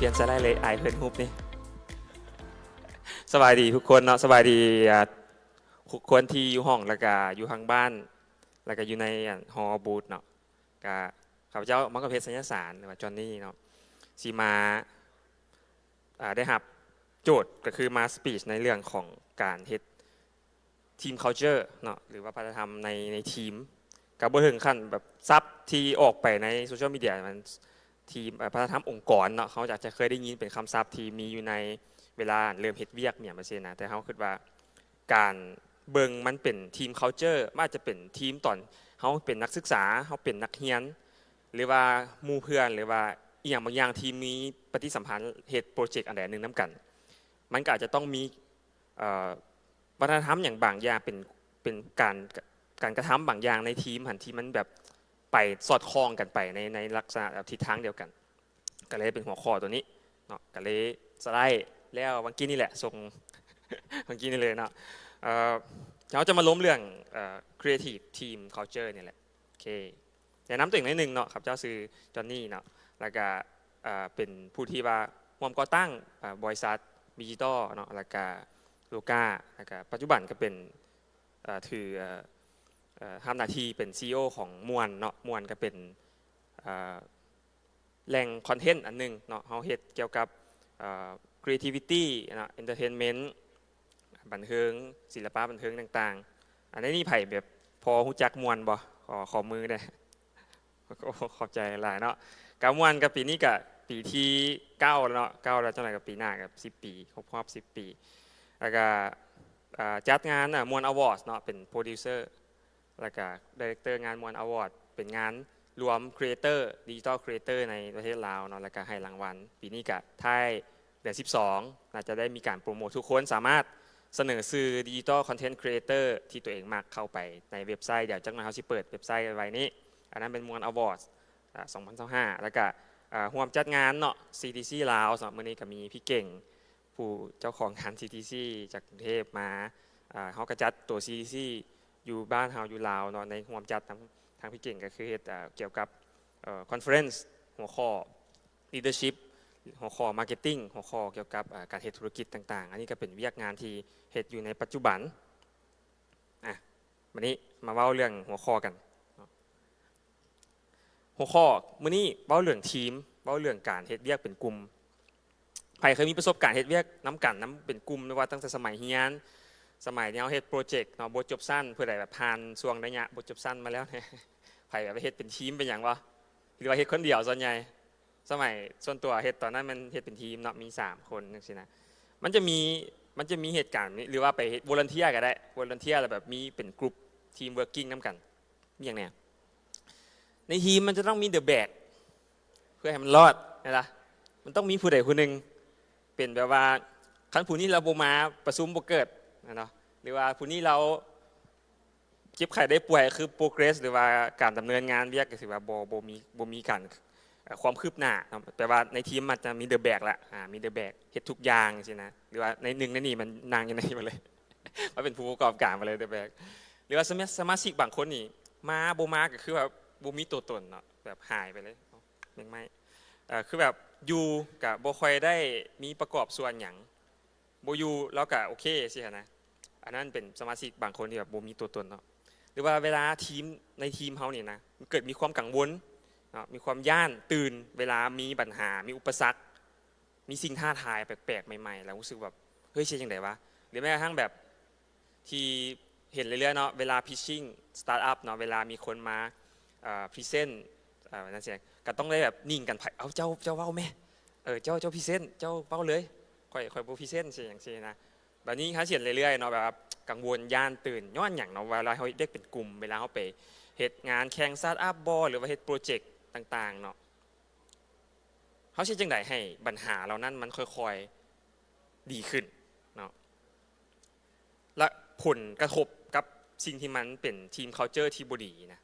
ປ່ຽນສະໄລເລີຍ ອາຍເພິ່ນຮູບນີ້. ສະບາຍດີທຸກຄົນເນາະ, ສະບາຍດີ ອ່າ ທຸກຄົນທີ່ຢູ່ຫ້ອງ ແລ້ວກະຢູ່ທາງບ້ານ ແລ້ວກະຢູ່ໃນ ອັນ ຫໍບູດເນາະ. ກະຂ້າພະເຈົ້າ ມັງກະເພັດ ໄຊຍະສານ ຫຼືວ່າ ຈອນນີເນາະ ຊິມາ ອ່າ ໄດ້ຮັບໂຈດ ກໍຄືມາສະປີດໃນເລື່ອງຂອງການເຮັດ team culture ເນາະ ຫຼືວ່າວັດທະນະທຳໃນ ໃນທີມ. ກໍບໍ່ເຖິງຂັ້ນແບບສັບທີ່ອອກໄປໃນໂຊຊຽວມີເດຍ ມັນທີມ ເອີ ວັດທະນະທຳອົງກອນເນາະ, ເຮົາອາດຈະເຄີຍໄດ້ຍິນເປັນຄຳສັບທີ່ມີຢູ່ໃນເວລາເລີ່ມເຮັດວຽກຫຍັງແບບຊີ້ນະ. ແຕ່ເຮົາຄິດວ່າການເບິ່ງມັນເປັນ team culture ມັນອາດຈະເປັນທີມຕອນເຮົາເປັນນັກສຶກສາ, ເຮົາເປັນນັກຮຽນ ຫຼືວ່າໝູ່ເພື່ອນ ຫຼືວ່າອີ່ຫຍັງບາງຢ່າງທີ່ມີປະຕິສຳພັນເຮັດໂປຣເຈັກອັນໃດອັນໜຶ່ງນຳກັນ, ມັນກໍອາດຈະຕ້ອງມີ ເອີ ວັດທະນະທຳຫຍັງບາງຢ່າງ ເປັນ ເປັນການ ການກະທຳບາງຢ່າງໃນທີມຫັ້ນ ທີ່ມັນແບບໄປສອດຄ່ອງກັນໄປໃນ ໃນລັກສະນະແບບທິດທາງດຽວກັນ, ກໍເລີຍເປັນຫົວຂໍ້ຕົວນີ້ເນາະ. ກໍເລີຍສະໄລແລ້ວວັນກີ້ນີ້ແຫຼະ ສົ່ງວັນກີ້ນີ້ເລີຍເນາະ. ເອີ ເຮົາຈະມາລົມເລື່ອງ ເອີ creative team culture ນີ້ແຫຼະ. ໂອເຄ ແນະນຳຕົວເອງໜ້ອຍໜຶ່ງເນາະ. ຂ້າພະເຈົ້າຊື່ ຈອນນີເນາະ ແລ້ວກະ ເອີ ເປັນຜູ້ທີ່ວ່າຮ່ວມກໍ່ຕັ້ງ ເອີ ບໍລິສັດ Digital ເນາະ ແລ້ວກະ Loca ແລ້ວກະປັດຈຸບັນກໍເປັນ ເອີ ຖື ເອີ ເອີ ຮັບໜ້າທີ່ເປັນ CEO ຂອງມ່ວນເນາະ. ມ່ວນກໍເປັນ ເອີ ແຫຼ່ງຄອນເທັນອັນໜຶ່ງເນາະ, ເຮົາເຮັດກ່ຽວກັບ ເອີ creativity ເນາະ, entertainment ບັນເທີງ, ສິລະປະບັນເທີງຕ່າງໆ. ອັນໃນນີ້ໃຜແບບພໍຮູ້ຈັກມ່ວນບໍ່? ຂໍ ຂໍມືແດ່. ໂອ້ ຂອບໃຈຫຼາຍເນາະ. ກະມ່ວນ ກະປີນີ້ກະປີທີເກົ້າແລ້ວເນາະ, ເກົ້າແລ້ວ ຈັ່ງໃດກະປີໜ້າກະສິບປີ, ຄົບຮອບສິບປີ. ແລ້ວກະ ເອີ ຈັດງານ ເອີ ມ່ວນ Awards ເນາະ, ເປັນ producer ແລ້ວກະ director ງານມ່ວນ Award ເປັນງານລວມ creator digital creator ໃນປະເທດລາວເນາະ, ແລ້ວກະໃຫ້ລາງວັນ. ປີນີ້ກະທ້າຍເດືອນສິບສອງ ໜ້າຈະໄດ້ມີການໂປຣໂມດ, ທຸກຄົນສາມາດສະເໜີຊື່ digital content creator ທີ່ຕົວເອງມັກເຂົ້າໄປໃນເວັບໄຊ. ດຽວຈັກໜ້ອຍເຮົາຊິເປີດເວັບໄຊໄວ້ນີ້. ອັນນັ້ນເປັນມ່ວນ Awards ອາ ສອງພັນຊາວຫ້າ. ແລ້ວກະ ເອີ ຮ່ວມຈັດງານເນາະ CTC ລາວເນາະ, ມື້ນີ້ກະມີພີ່ເກັ່ງ ຜູ້ເຈົ້າຂອງງານ CTC ຈາກກຸງເທບມາ. ເຮົາກະຈັດຕົວ CTC ຢູ່ບ້ານເຮົາຢູ່ລາວເນາະ, ໃນຮ່ວມຈັດທາງ ທາງພີ່ເກັ່ງກະຄືເຮັດ ເອີ ກ່ຽວກັບ ເອີ conference ຫົວຂໍ້ leadership, ຫົວຂໍ້ marketing, ຫົວຂໍ້ກ່ຽວກັບ ເອີ ການເຮັດທຸລະກິດຕ່າງໆ. ອັນນີ້ກະເປັນວຽກງານທີ່ເຮັດຢູ່ໃນປັດຈຸບັນ. ອາ ບາດນີ້ມາເວົ້າເລື່ອງຫົວຂໍ້ກັນເນາະ. ຫົວຂໍ້ມື້ນີ້ເວົ້າເລື່ອງທີມ, ເວົ້າເລື່ອງການເຮັດວຽກເປັນກຸ່ມ. ໃຜເຄີຍມີປະສົບການເຮັດວຽກນຳກັນນຳ ເປັນກຸ່ມ ຫຼືວ່າຕັ້ງແຕ່ສະໄໝຮຽນ, ສະໄໝທີ່ເຮົາເຮັດໂປຣເຈັກເນາະ, ບົດຈົບຊັ້ນ, ຜູ້ໃດແບບຜ່ານຊ່ວງໄລຍະບົດຈົບຊັ້ນມາແລ້ວແດ່? ໃຜແບບເຮັດເປັນທີມເປັນຫຍັງບໍ່ ຫຼືວ່າເຮັດຄົນດຽວ? ສ່ວນໃຫຍ່ ສະໄໝສ່ວນຕົວເຮັດຕອນນັ້ນແມ່ນເຮັດເປັນທີມເນາະ, ມີສາມຄົນຈັ່ງຊີ້ນະ. ມັນຈະມີ ມັນຈະມີເຫດການນີ້ ຫຼືວ່າໄປເຮັດ volunteer ກໍໄດ້, volunteer ແລ້ວແບບມີເປັນ group team working ນຳກັນ. ມີຫຍັງແດ່? ໃນທີມມັນຈະຕ້ອງມີ the bag ເພື່ອໃຫ້ມັນລອດ ແມ່ນລະ. ມັນຕ້ອງມີຜູ້ໃດຜູ້ໜຶ່ງເປັນແບບວ່າ ຄັນຜູ້ນີ້ລາວບໍ່ມາ ປະຊຸມບໍ່ເກີດ ແມ່ນບໍ່? ຫຼືວ່າຜູ້ນີ້ລາວ ເຈັບໄຂ້ໄດ້ປ່ວຍ ຄື progress ຫຼືວ່າການດຳເນີນງານວຽກກໍຖືວ່າບໍ່ ບໍ່ມີ ບໍ່ມີການ ເອີ ຄວາມຄືບໜ້າເນາະ. ແປວ່າໃນທີມມັນຈະມີ the bag ລະ ອາ ມີ the bag ເຮັດທຸກຢ່າງຊີ້ນະ, ຫຼືວ່າໃນໜຶ່ງໃນນີ້ມັນນັ່ງຢູ່ໃນນີ້ໝົດເລີຍ ມາເປັນຜູ້ປະກອບການໝົດເລີຍ the bag. ຫຼືວ່າສະມາ ສະມາຊິກບາງຄົນນີ້ມາບໍ່ມາກໍຄືວ່າບໍ່ມີຕົວຕົນເນາະ, ແບບຫາຍໄປເລີຍ ແມ່ງໄມ້ ເອີ ຄືແບບຢູ່ກໍບໍ່ຄ່ອຍໄດ້ມີປະກອບສ່ວນຫຍັງ. ບໍ່ຢູ່ ລາວກະໂອເຄຊີ້ຫັ້ນນະ. ອັນນັ້ນເປັນສະມາຊິກບາງຄົນທີ່ແບບບໍ່ມີຕົວຕົນເນາະ. ຫຼືວ່າເວລາທີມ ໃນທີມເຮົານີ້ນະ ເກີດມີຄວາມກັງວົນເນາະ, ມີຄວາມຢ້ານຕື່ນ ເວລາມີບັນຫາ ມີອຸປະສັກ ມີສິ່ງທ້າທາຍແປກໆໃໝ່ໆ ແລ້ວຮູ້ສຶກແບບ ເຮີ້ຍ ຊິເຮັດຈັ່ງໃດວະ? ຫຼືແມ້ກະທັ່ງແບບ ທີ່ເຫັນເລື້ອຍໆເນາະ ເວລາ pitching startup ເນາະ, ເວລາມີຄົນມາ ເອີ present ເອີ ນັ້ນຊີ້ ກໍຕ້ອງໄດ້ແບບນິ່ງກັນ ໃຜ ເອົາ ເຈົ້າ ເຈົ້າເວົ້າແມ້ ເອີ ເຈົ້າ ເຈົ້າ present ເຈົ້າເວົ້າເລີຍ ຂ້ອຍ ຂ້ອຍບໍ່ present ຊີ້ ຈັ່ງຊີ້ນະ. ບາດນີ້ເຮົາຊິເຫັນເລື້ອຍໆເນາະ ແບບວ່າກັງວົນຢ້ານຕື່ນ ຍ້ອນຫຍັງເນາະ? ເວລາເຮົາເຮັດວຽກເປັນກຸ່ມ ເວລາເຮົາໄປເຮັດງານແຂ່ງ startup ບໍ ຫຼືວ່າເຮັດໂປຣເຈັກຕ່າງໆເນາະ ເຮົາຊິເຮັດຈັ່ງໃດໃຫ້ບັນຫາເຫຼົ່ານັ້ນມັນຄ່ອຍໆດີຂຶ້ນເນາະ? ແລະ ຜົນກະທົບກັບສິ່ງທີ່ມັນເປັນ team culture ທີ່ບໍ່ດີນະ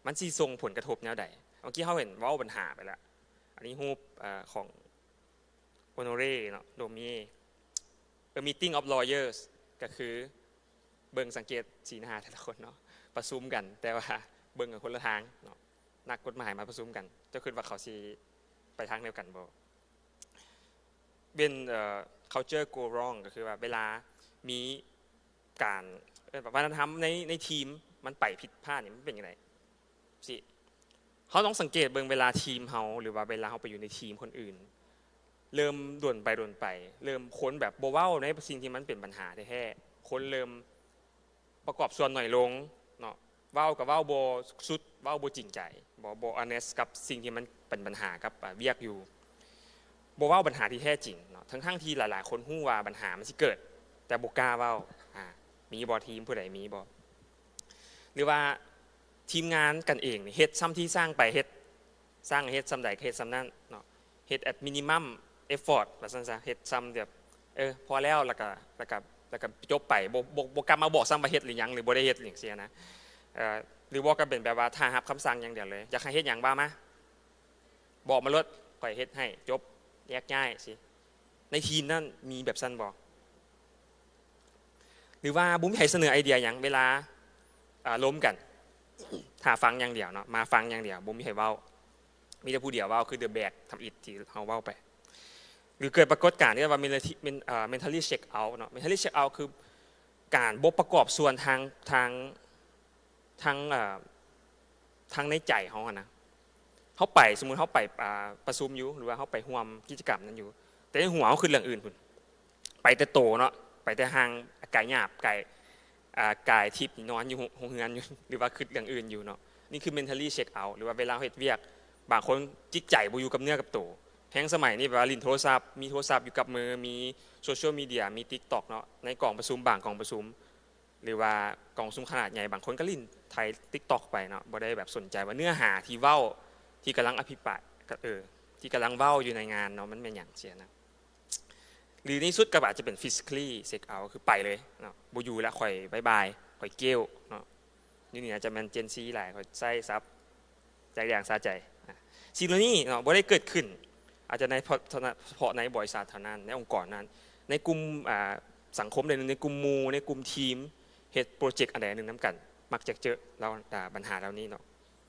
ມັນຊິສົ່ງຜົນກະທົບແນວໃດ? ເມື່ອກີ້ເຮົາເຫັນເວົ້າບັນຫາໄປແລ້ວ ອັນນີ້ຮູບ ເອີ ຂອງ Honoré ເນາະ Daumier A Meeting of Lawyers ກໍຄືເບິ່ງສັງເກດສີໜ້າແຕ່ລະຄົນເນາະ ປະຊຸມກັນ ແຕ່ວ່າເບິ່ງກັນຄົນລະທາງເນາະ. ນັກກົດໝາຍມາປະຊຸມກັນ ເຈົ້າຄິດວ່າເຂົາຊິໄປທາງດຽວກັນບໍ່? when ເອີ culture go wrong ກໍຄືວ່າເວລາມີການ ເອີ້ນວ່າວັດທະນະທຳໃນ ໃນທີມມັນໄປຜິດພາດນີ້ ມັນເປັນຈັ່ງໃດ? ຊິ ເຮົາຕ້ອງສັງເກດເບິ່ງເວລາທີມເຮົາ ຫຼືວ່າເວລາເຮົາໄປຢູ່ໃນທີມຄົນອື່ນ ເລີ່ມດົນໄປ ດົນໄປ ເລີ່ມຄົນແບບບໍ່ເວົ້າໃນສິ່ງທີ່ມັນເປັນບັນຫາແທ້ໆ ຄົນເລີ່ມປະກອບສ່ວນໜ້ອຍລົງເນາະ ເວົ້າກໍເວົ້າບໍ່ສຸດ ເວົ້າບໍ່ຈິງໃຈ ບໍ່ ບໍ່ honest ກັບສິ່ງທີ່ມັນເປັນບັນຫາກັບ ອາ ວຽກຢູ່ ບໍ່ເວົ້າບັນຫາທີ່ແທ້ຈິງເນາະ ທັງໆທີ່ຫຼາຍໆຄົນຮູ້ວ່າບັນຫາມັນຊິເກີດ ແຕ່ບໍ່ກ້າເວົ້າ ອາ ມີບໍ່? ທີມຜູ້ໃດມີບໍ່? ຫຼືວ່າທີມງານກັນເອງນີ້ ເຮັດຊ່ຳທີ່ຊ່າງໄປ ເຮັດ ຊ່າງເຮັດຊ່ຳໃດກໍເຮັດຊ່ຳນັ້ນເນາະ ເຮັດ at minimum effort ວ່າຊັ້ນຊະ ເຮັດຊ່ຳແບບ ເອີ ພໍແລ້ວ ແລ້ວກໍ ແລ້ວກໍ ແລ້ວກໍຈົບໄປ ບໍ່ ບໍ່ ບໍ່ກັບມາບອກຊ້ຳວ່າເຮັດຫຼືຍັງ ຫຼືບໍ່ໄດ້ເຮັດ ຈັ່ງຊີ້ນະ ເອີ ຫຼືບໍ່ກໍເປັນແບບວ່າຖ້າຮັບຄຳສັ່ງຢ່າງດຽວເລີຍ ຢາກໃຫ້ເຮັດຫຍັງວ່າມາ ບອກມາໂລດ ຂ້ອຍເຮັດໃຫ້ ຈົບ ແຍກຍ້າຍຊີ້ ໃນທີມນັ້ນມີແບບຊັ້ນບໍ່? ຫຼືວ່າບໍ່ມີໃຜສະເໜີໄອເດຍຫຍັງ ເວລາ ອາ ລົມກັນ ຖ້າຟັງຢ່າງດຽວເນາະ ມາຟັງຢ່າງດຽວ ບໍ່ມີໃຜເວົ້າ ມີແຕ່ຜູ້ດຽວເວົ້າ ຄື the bad ທຳອິດທີ່ເຮົາເວົ້າໄປ ຫຼືເກີດປາກົດການທີ່ເອີ້ນວ່າ mentally ເອີ mentally check out ເນາະ mentally check out ຄືການບໍ່ປະກອບສ່ວນທາງ ທາງ ທາງ ເອີ ທາງໃນໃຈເຮົາຫັ້ນນະ ເຮົາໄປ ສົມມຸດເຮົາໄປ ອາ ປະຊຸມຢູ່ ຫຼືວ່າເຮົາໄປຮ່ວມກິດຈະກຳນັ້ນຢູ່ ແຕ່ໃນຫົວເຮົາຄິດເລື່ອງອື່ນພຸ້ນ ໄປແຕ່ໂຕເນາະ ໄປແຕ່ຮ່າງກາຍຫຍາບ ກາຍ ອາ ກາຍທິບນີ້ນອນຢູ່ໂຮງເຮືອນຢູ່ ຫຼືວ່າຄິດເລື່ອງອື່ນຢູ່ເນາະ ນີ້ຄື mentally check out ຫຼືວ່າເວລາເຮົາເຮັດວຽກ ບາງຄົນຈິດໃຈບໍ່ຢູ່ກັບເນື້ອກັບໂຕ ແຮງສະໄໝນີ້ແບບວ່າຫຼິ້ນໂທລະສັບ ມີໂທລະສັບຢູ່ກັບມື ມີ social media ມີ TikTok ເນາະ ໃນກອງປະຊຸມ ບາງກອງປະຊຸມ ຫຼືວ່າກອງປະຊຸມຂະໜາດໃຫຍ່ ບາງຄົນກໍຫຼິ້ນໄຖ TikTok ໄປເນາະ ບໍ່ໄດ້ແບບສົນໃຈວ່າເນື້ອຫາທີ່ເວົ້າ ທີ່ກຳລັງອະພິປາຍ ກໍ ເອີ ທີ່ກຳລັງເວົ້າຢູ່ໃນງານເນາະ ມັນແມ່ນຫຍັງຊີ້ນະ ຫຼືໃນທີ່ສຸດກໍອາດຈະເປັນ physically check out ຄືໄປເລີຍເນາະ ບໍ່ຢູ່ລະ ຂ້ອຍບາຍບາຍ ຂ້ອຍເກວເນາະ ຢູ່ນີ້ອາດຈະແມ່ນ Gen Z ຫຼາຍ ຂ້ອຍໃຊ້ສັບ ໃຈແດງສະໃຈ ອາ ສິ່ງເຫຼົ່ານີ້ເນາະ ບໍ່ໄດ້ເກີດຂຶ້ນ ອາດຈະໃນ ເພາະ ສະເພາະໃນບໍລິສັດເທົ່ານັ້ນ ໃນອົງກອນນັ້ນ ໃນກຸ່ມ ອາ ສັງຄົມໃດໜຶ່ງ ໃນກຸ່ມໝູ່ ໃນກຸ່ມທີມ ເຮັດໂປຣເຈັກອັນໃດອັນໜຶ່ງນຳກັນ ມັກຈະເຈີເຫຼົ່າ ອາ ບັນຫາເຫຼົ່ານີ້ເນາະ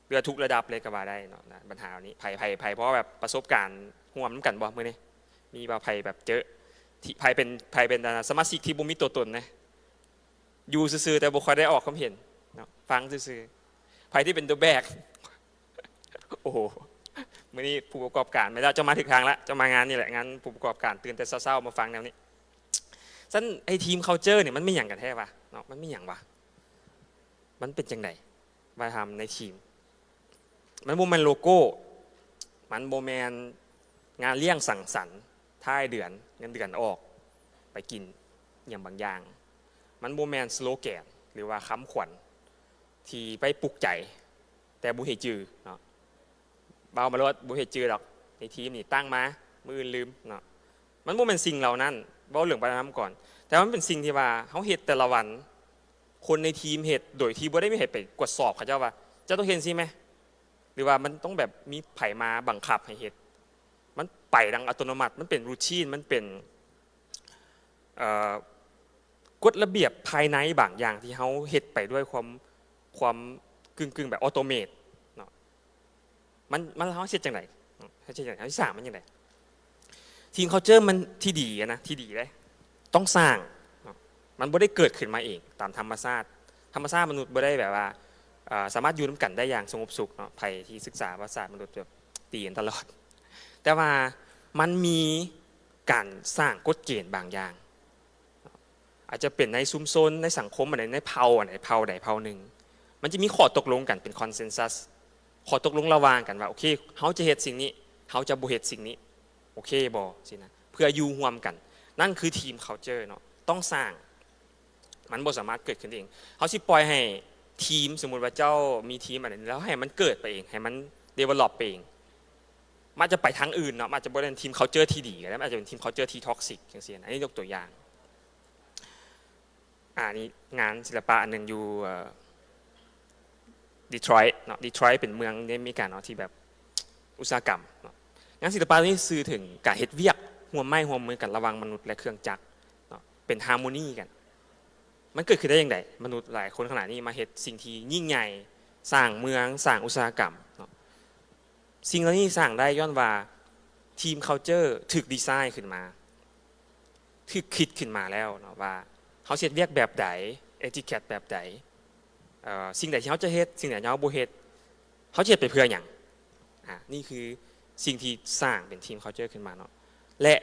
ເກືອບທຸກລະດັບເລີຍກໍວ່າໄດ້ເນາະ ບັນຫາເຫຼົ່ານີ້ ໃຜ ໃຜ ໃຜພໍແບບປະສົບການຮ່ວມນຳກັນບໍ່ມື້ນີ້? ມີບໍ່? ໃຜແບບເຈີ ທີ່ ໃຜເປັນ ໃຜເປັນ ອາ ສະມາຊິກທີ່ບໍ່ມີຕົວຕົນແດ່? ຢູ່ຊື່ໆ ແຕ່ບໍ່ຄ່ອຍໄດ້ອອກຄວາມເຫັນເນາະ ຟັງຊື່ໆ ໃຜທີ່ເປັນຕົວແບກ ໂອ້ໂຫ ມື້ນີ້ຜູ້ປະກອບການ ແມ່ນແລ້ວ ເຈົ້າມາຖືກທາງລະ ເຈົ້າມາງານນີ້ແຫຼະ ງານຜູ້ປະກອບການ ຕື່ນແຕ່ເຊົ້າໆ ມາຟັງແນວນີ້. ຊັ້ນ ໄອ້ທີມ culture ນີ້ ມັນແມ່ນຫຍັງກັນແທ້ວະເນາະ ມັນແມ່ນຫຍັງວະ? ມັນເປັນຈັ່ງໃດ? ວ່າທຳໃນທີມ ມັນບໍ່ແມ່ນໂລໂກ້ ມັນບໍ່ແມ່ນງານລ້ຽງສັງສັນທ້າຍເດືອນ ເງິນເດືອນອອກ ໄປກິນຫຍັງບາງຢ່າງ ມັນບໍ່ແມ່ນສະໂລແກນ ຫຼືວ່າຄຳຂວັນທີ່ໄວ້ປຸກໃຈ ແຕ່ບໍ່ເຮັດຈື່ເນາະ ເວົ້າມາໂລດ ບໍ່ເຮັດຈື່ດອກ ໃນທີມນີ້ຕັ້ງມາ ມື້ອື່ນລືມເນາະ ມັນບໍ່ແມ່ນສິ່ງເຫຼົ່ານັ້ນ ເວົ້າເລື່ອງວັດທະນະທຳກ່ອນ ແຕ່ວ່າມັນເປັນສິ່ງທີ່ວ່າເຮົາເຮັດແຕ່ລະວັນ ຄົນໃນທີມເຮັດ ໂດຍທີ່ບໍ່ໄດ້ມີໃຜໄປກວດສອບເຂົາເຈົ້າວ່າ ເຈົ້າຕ້ອງເຮັດຈັ່ງຊີ້ແມ ຫຼືວ່າມັນຕ້ອງແບບມີໃຜມາບັງຄັບໃຫ້ເຮັດ ມັນໄປດັ່ງອັດຕະໂນມັດ ມັນເປັນ routine ມັນເປັນ ເອີ ກົດລະບຽບພາຍໃນບາງຢ່າງທີ່ເຮົາເຮັດໄປດ້ວຍຄວາມ ຄວາມກຶ່ງໆ ແບບ automate ເນາະ ມັນ ມັນ ເຮົາເຮັດຈັ່ງໃດ? ເຮົາເຮັດຈັ່ງໃດ? ເຮົາຊິສ້າງມັນຈັ່ງໃດ? ທີມ culture ມັນທີ່ດີນະ ທີ່ດີເດ້ ຕ້ອງສ້າງເນາະ ມັນບໍ່ໄດ້ເກີດຂຶ້ນມາເອງຕາມທຳມະຊາດ ທຳມະຊາດມະນຸດບໍ່ໄດ້ແບບວ່າ ເອີ ສາມາດຢູ່ນຳກັນໄດ້ຢ່າງສະຫງົບສຸກເນາະ ໃຜທີ່ສຶກສາປະຫວັດສາດມະນຸດແບບຕີກັນຕະຫຼອດ ແຕ່ວ່າມັນມີການສ້າງກົດເກນບາງຢ່າງ ອາດຈະເປັນໃນຊຸມຊົນ ໃນສັງຄົມອັນໃດ ໃນເຜົ່າອັນໃດ ເຜົ່າໃດເຜົ່າໜຶ່ງ ມັນຈະມີຂໍ້ຕົກລົງກັນເປັນ consensus ຂໍ້ຕົກລົງລະຫວ່າງກັນວ່າ ໂອເຄ ເຮົາຈະເຮັດສິ່ງນີ້ ເຮົາຈະບໍ່ເຮັດສິ່ງນີ້ ໂອເຄບໍ່? ຊີ້ນະ ເພື່ອຢູ່ຮ່ວມກັນ ນັ້ນຄືທີມ culture ເນາະ ຕ້ອງສ້າງ ມັນບໍ່ສາມາດເກີດຂຶ້ນເອງ ເຮົາຊິປ່ອຍໃຫ້ທີມ ສົມມຸດວ່າເຈົ້າມີທີມອັນໜຶ່ງ ແລ້ວໃຫ້ມັນເກີດໄປເອງ ໃຫ້ມັນ develop ໄປເອງ ມັນອາດຈະໄປທາງອື່ນເນາະ ມັນອາດຈະບໍ່ແມ່ນທີມ culture ທີ່ດີກໍໄດ້ ມັນອາດຈະເປັນທີມ culture ທີ່ toxic ຈັ່ງຊີ້ນະ ອັນນີ້ຍົກຕົວຢ່າງ ອາ ນີ້ງານສິລະປະອັນໜຶ່ງຢູ່ ເອີ Detroit ເນາະ Detroit ເປັນເມືອງໃນອາເມລິກາເນາະ ທີ່ແບບອຸດສາຫະກຳເນາະ ງານສິລະປະນີ້ສື່ເຖິງການເຮັດວຽກຮ່ວມໄມ້ຮ່ວມມືກັນລະຫວ່າງມະນຸດ ແລະ ເຄື່ອງຈັກເນາະ ເປັນ harmony ກັນ ມັນເກີດຂຶ້ນໄດ້ຈັ່ງໃດ? ມະນຸດຫຼາຍຄົນຂະໜາດນີ້ມາເຮັດສິ່ງທີ່ຍິ່ງໃຫຍ່ ສ້າງເມືອງ ສ້າງອຸດສາຫະກຳເນາະ ສິ່ງເຫຼົ່ານີ້ສ້າງໄດ້ຍ້ອນວ່າທີມ culture ຖືກດີໄຊຂຶ້ນມາ ຖືກຄິດຂຶ້ນມາແລ້ວເນາະ ວ່າເຮົາຊິເຮັດວຽກແບບໃດ, ເອຕິເຄດແບບໃດ, ເອີ່ ສິ່ງໃດທີ່ເຮົາຈະເຮັດ, ສິ່ງໃດທີ່ເຮົາບໍ່ເຮັດ, ເຮົາຈະເຮັດໄປເພື່ອຫຍັງ? ອາ ນີ້ຄືສິ່ງທີ່ສ້າງເປັນທີມຄັລເຈີຂຶ້ນມາເນາະ ແລະ